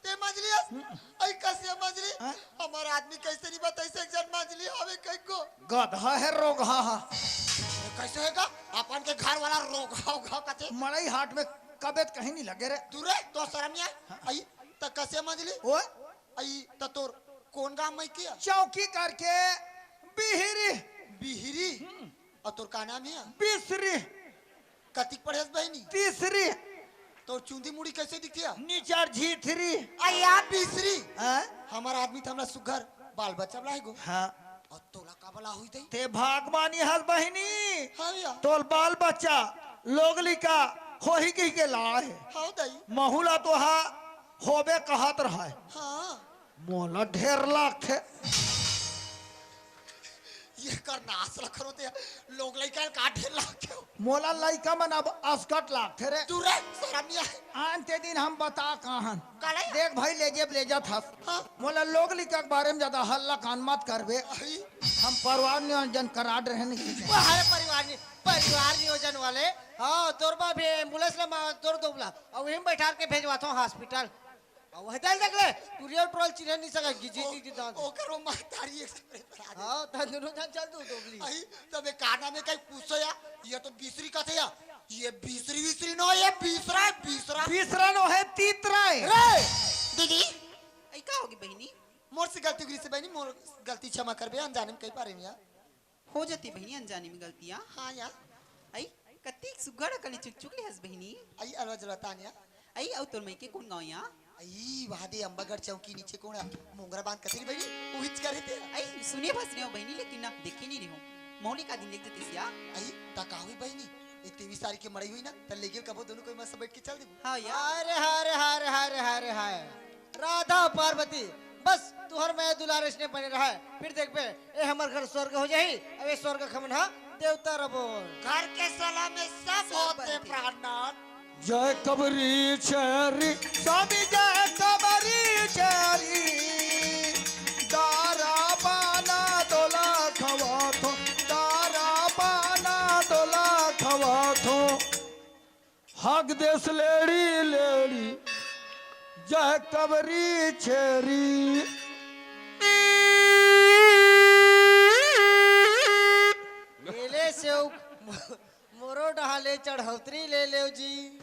ते मंझली अस? हम्म। अई कइसे मंझली? हाँ? हमर आदमी कइसे नहीं बताइस एक झन मंझली हवे कहिको। गधा हे रोगहा हा। कैसे होगा? अपन के घर वाला रोगहा ओगहा कथे। मड़ई हाट में कबे त कहीं नहीं लगे रे। दूर रे, तो शर्म नहीं आए? हाँ। अई, त कइसे मंझली? ओए? अई, त तोर कोन गांव में किया? चौकी करके बिहिरी। बिहिरी? हम्म। अउ तोर का नाम हे? बिसरी। कतिक पढ़ेस बहिनी? तीसरी। तोर चुंदी मुड़ी कइसे दिखथे? निचर झीथरी। अया बिसरी। हाँ? हमर आदमी त हमला सुघर बाल बच्चा ला हे गो। हाँ। अउ तोला का बला होही दई? ते भागमानी हस बहिनी। हाँ भैया। तोर बाल बच्चा, लोग लइका होही कहिके लाए हे। हाँ दई। महू ला तो हा होबे कहत रहय। हाँ। मोला ढेर लागथे। ये कर नास ल खरो ते, लोग लइका ल का ढेर लागथे? मोला लइका मन अब असकट लागथे रे। तू रे, शरम नइ आए। आन ते दिन हम बता कहान। काले? देख भाई, ले जेब ले जात हस। हाँ। मोला लोग लइका के बारे में ज्यादा हल्ला कान मत करबे। अही। हम परिवार नियोजन करा रहे नहीं। वो हरे परिवार नि-, परिवार नियोजन वाले। हाँ, तोर बा भी एम्बुलेंस ला मा-, तोर दोबला। अउ वहीं बैठार के भेजवाथों हॉस्पिटल। अउ वह दल देख ले, तू रियल ट्रोल चिन्हे नहीं सका, गिजी ओ-, जी जी दांत। ओकर वो महतारी एक से बड़े बता दे। हाँ, त दुनों जन चल तू दोबली। अही, तब एक काना में कहीं पूछो या, ये तो बीसरी कथे या, ये बीसरी बीसरी नो, ये बीसरा है, बीसरा। बीसरा नो है, तीतरा है। रे, दीदी। अई का होगे बहिनी? मोर से गलती हो गिस हे बहिनी, मोर गलती क्षमा करबे, अनजाने में कहि पारे हँव या। हो जाथे बहिनी अनजाने में गलतियाँ। हाँ या। अई, कतिक सुघर अकन ले चुकचुक ले हस बहिनी। अई, अलवा जलवा तान या। अई, अउ तोर मइके कोन गाँव या? अई, वहाँ दे अम्बागढ़ चौकी नीचे कोन मोंगरा बांध कथे रे बहिनी, उहीच करा हे ते। अई, सुने भर सुने हँव बहिनी, लेकिन ना देखे नइ रहेंव। महू ल एकाध दिन लेग जतिस या। अई, त का होही बहिनी, ए तेईस तारीख के मड़ई होही ना, त लेगे ल कबो दुनों कोई मस्त बइठ के चल देबो। हाँ या। हाय रे हाय रे हाय रे हाय रे हाय रे हाय। राधा पार्वती, बस तुँहर मया दुलार अइसने बने रहय। फिर देखबे, ए हमर घर स्वर्ग हो जाही, अउ ए स्वर्ग के हमन ह देवता रबो। घर के सलाह में सब सब होथे बनथे। प्राणनाथ। जय कबरी छेरी, स्वामी जय कबरी छेरी। दारा पाना तोला खवाथों, दारा पाना तोला खवाथों। हक देस लेड़ी लेड़ी, जय कबरी छेरी। ले ले सेव, मोरो डहा ले चढ़ौतरी ले लेव जी।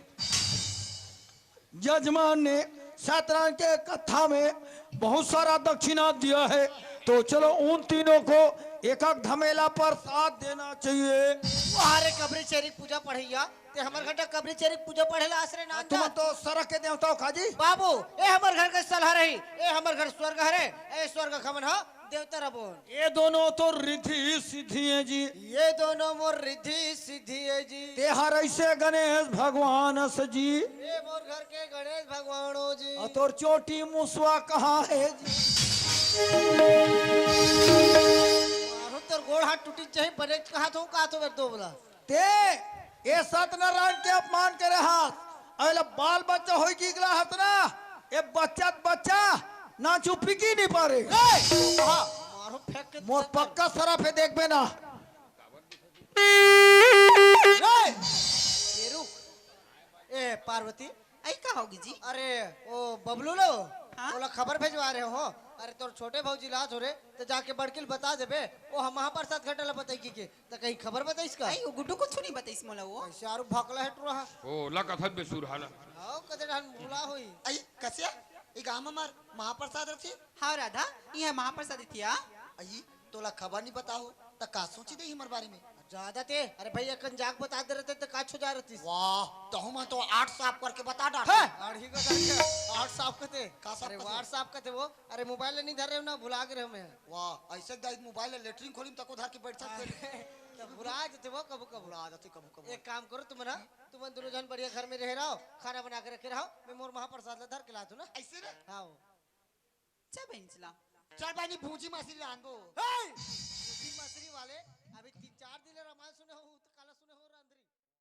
जजमान ने सत्यनारायण के कथा में बहुत सारा दक्षिणा दिया है, तो चलो उन तीनों को एक एक धमेला प्रसाद देना चाहिए। वाह रे कबरी छेरी पूजा पढ़इया, ते हमर घर त कबरी छेरी पूजा पढ़े ला आस रे नान तुमन जात। तो सरग के देवता हो का जी? बाबू, ए हमर घर के सलहा रही, ए हमर घर स्वर्ग हरे, ए स्वर्ग के हमन ह देवता रबोन। ये दोनों तो रिद्धि सिद्धि हे जी। ये दोनों मोर रिद्धि सिद्धि हे जी। ते हर अइसे गणेश भगवान अस जी। ए मोर घर के गणेश भगवान हो जी। अउ तोर चोटी मुसवा कहाँ हे जी? मारो तोर गोड़ हाथ टूटी जाही, बने कहा तो, कहा तो मेरे दोबला। ते ए सत्यनारायण के अपमान करे हस। अइला बाल बच्चा होई गिगला हस ना, ए बच्चा त बच्चा ना चुपी की नइ पारे। ए! हाँ। मारो फेंक के मोर पक्का सराप हे, देखबे ना। ए! ए रुक। ए पार्वती, अई का होगे जी? अरे, ओ बबलू लो, हाँ? ओला खबर भेजवा रहे हो। अरे, तोर छोटे भौजी ला आत हो रे, त जाके बड़की ल बता देबे। ओ हम महाप्रसाद घाटे ला बताई कहिके, त कहीं खबर बताइस का? अई, ओ गुड्डू कुछु नइ बताइस मोला ओ। अइसे आरू भकला हे टुरा हा। ओ, ला कथन बेसुर हाला। आओ, कदे ढान भुला होई। अई, कसिया, ई गाँव म हमर महाप्रसाद रथे? हाँ राधा, ई हे महाप्रसाद इथिया। अई, तोला खबर नइ बताहो, त का सोची दे हमर बारे में? जादा ते, अरे भई, अकन जाग बता दे रहिते त का छो जा रहितिस? वाह, तहूँ मन तो आठ साफ करके बता डार। हाँ, आठ ही का डार के, आठ साफ कथे। का साफ अरे कथे? वाट साफ कथे वो। अरे मोबाइल नइ धरे रहेंव ना, भुला गे रहेंव मैं। वाह, अइसे दाई मोबाइल ल लेटरिन खोली म तको धर के बइठ सकथे। अरे, त भुला जाथे वो कभू कभू। भुला जाथे कभू कभू। एक काम करो तुमन, तुमन दुनों झन बढ़िया घर में रहे रहो, खाना बना के रखे रहो, मैं मोर महाप्रसाद ला धर के लात हूँ ना। अइसे रे? हाँ। चल बहिनी चला। चल बहिनी, भूजी मछरी रांधबो। हे! भूजी मछरी वाले,